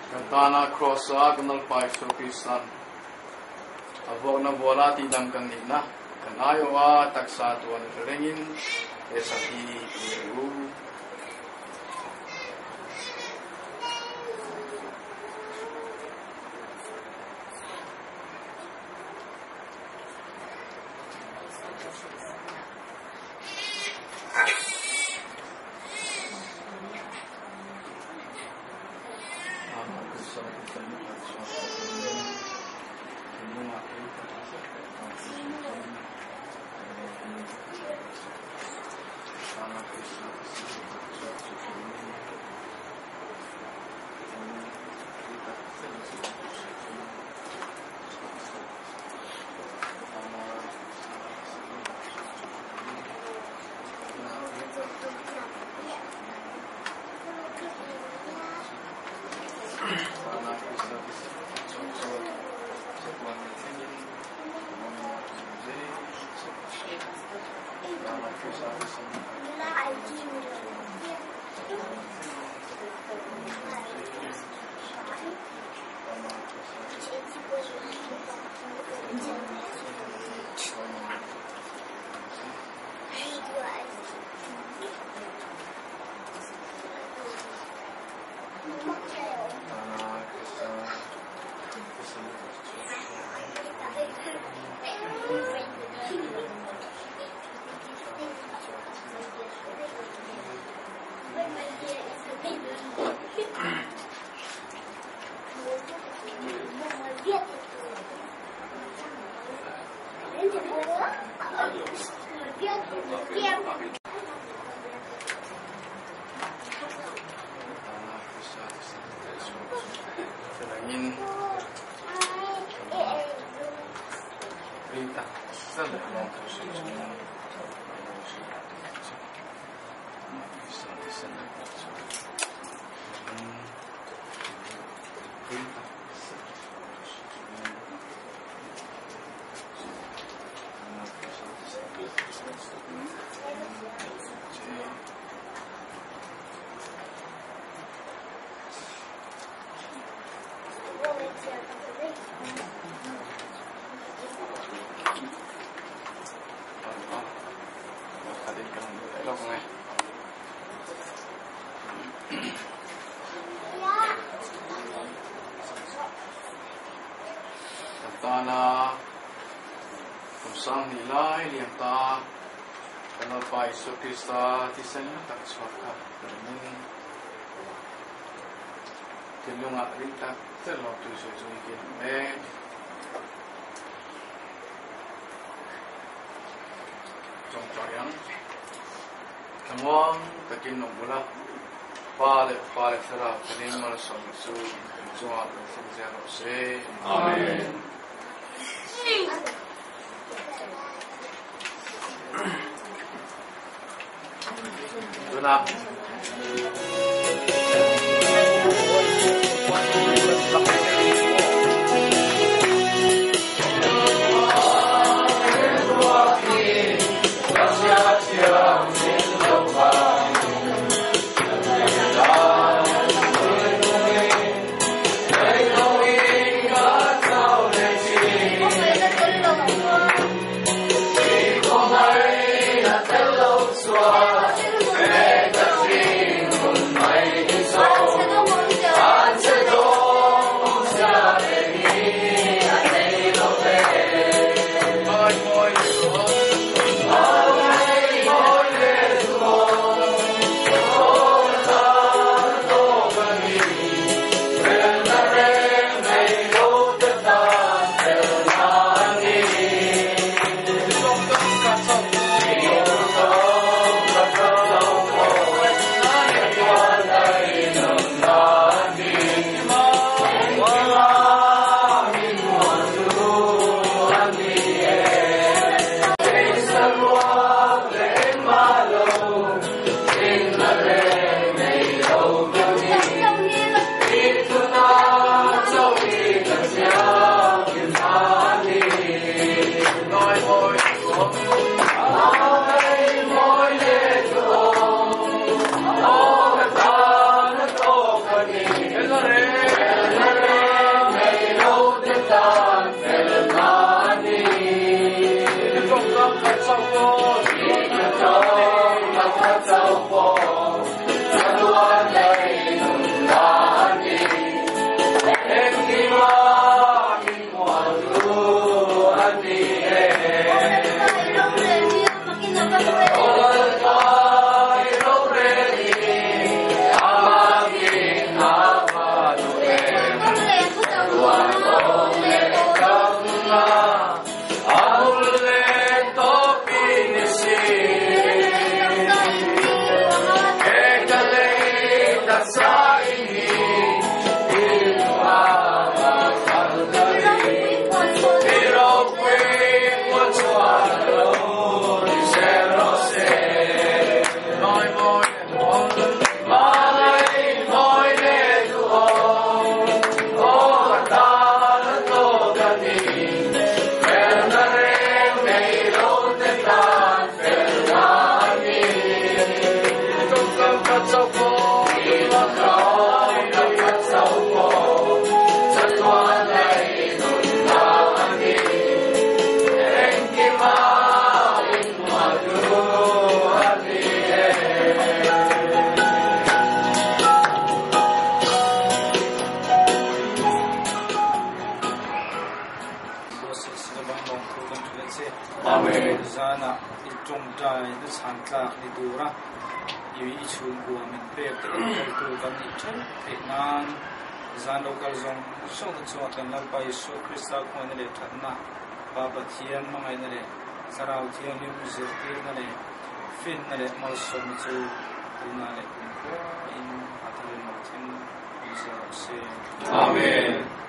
Kan tana Kross-a kan Lalpa Isua Kristan a vuakna vuala tihdam kan nihna kan aiawha taksa tuan hre rengin he sak hi i ei u. Tana kum 20 lai liam ta kan Lalpa Isua Krista thisen hlu tak chhuak kha ringin thinlungah ring tak zet lawm tu sawi chu i kil mek. Tawngtai ang. Thlamuang takin awm ula, Pa leh Fa leh Thlarau Thanin malsawmna chu in chungah lo thleng zel rawh se. Amen. Tunah. Pathian hmangaihna leh Thlarau Thianghlim zirtirna leh finna leh malsawmna chu tunah leh kumkhua in a tharin lo thleng awm zel rawh se. Amen.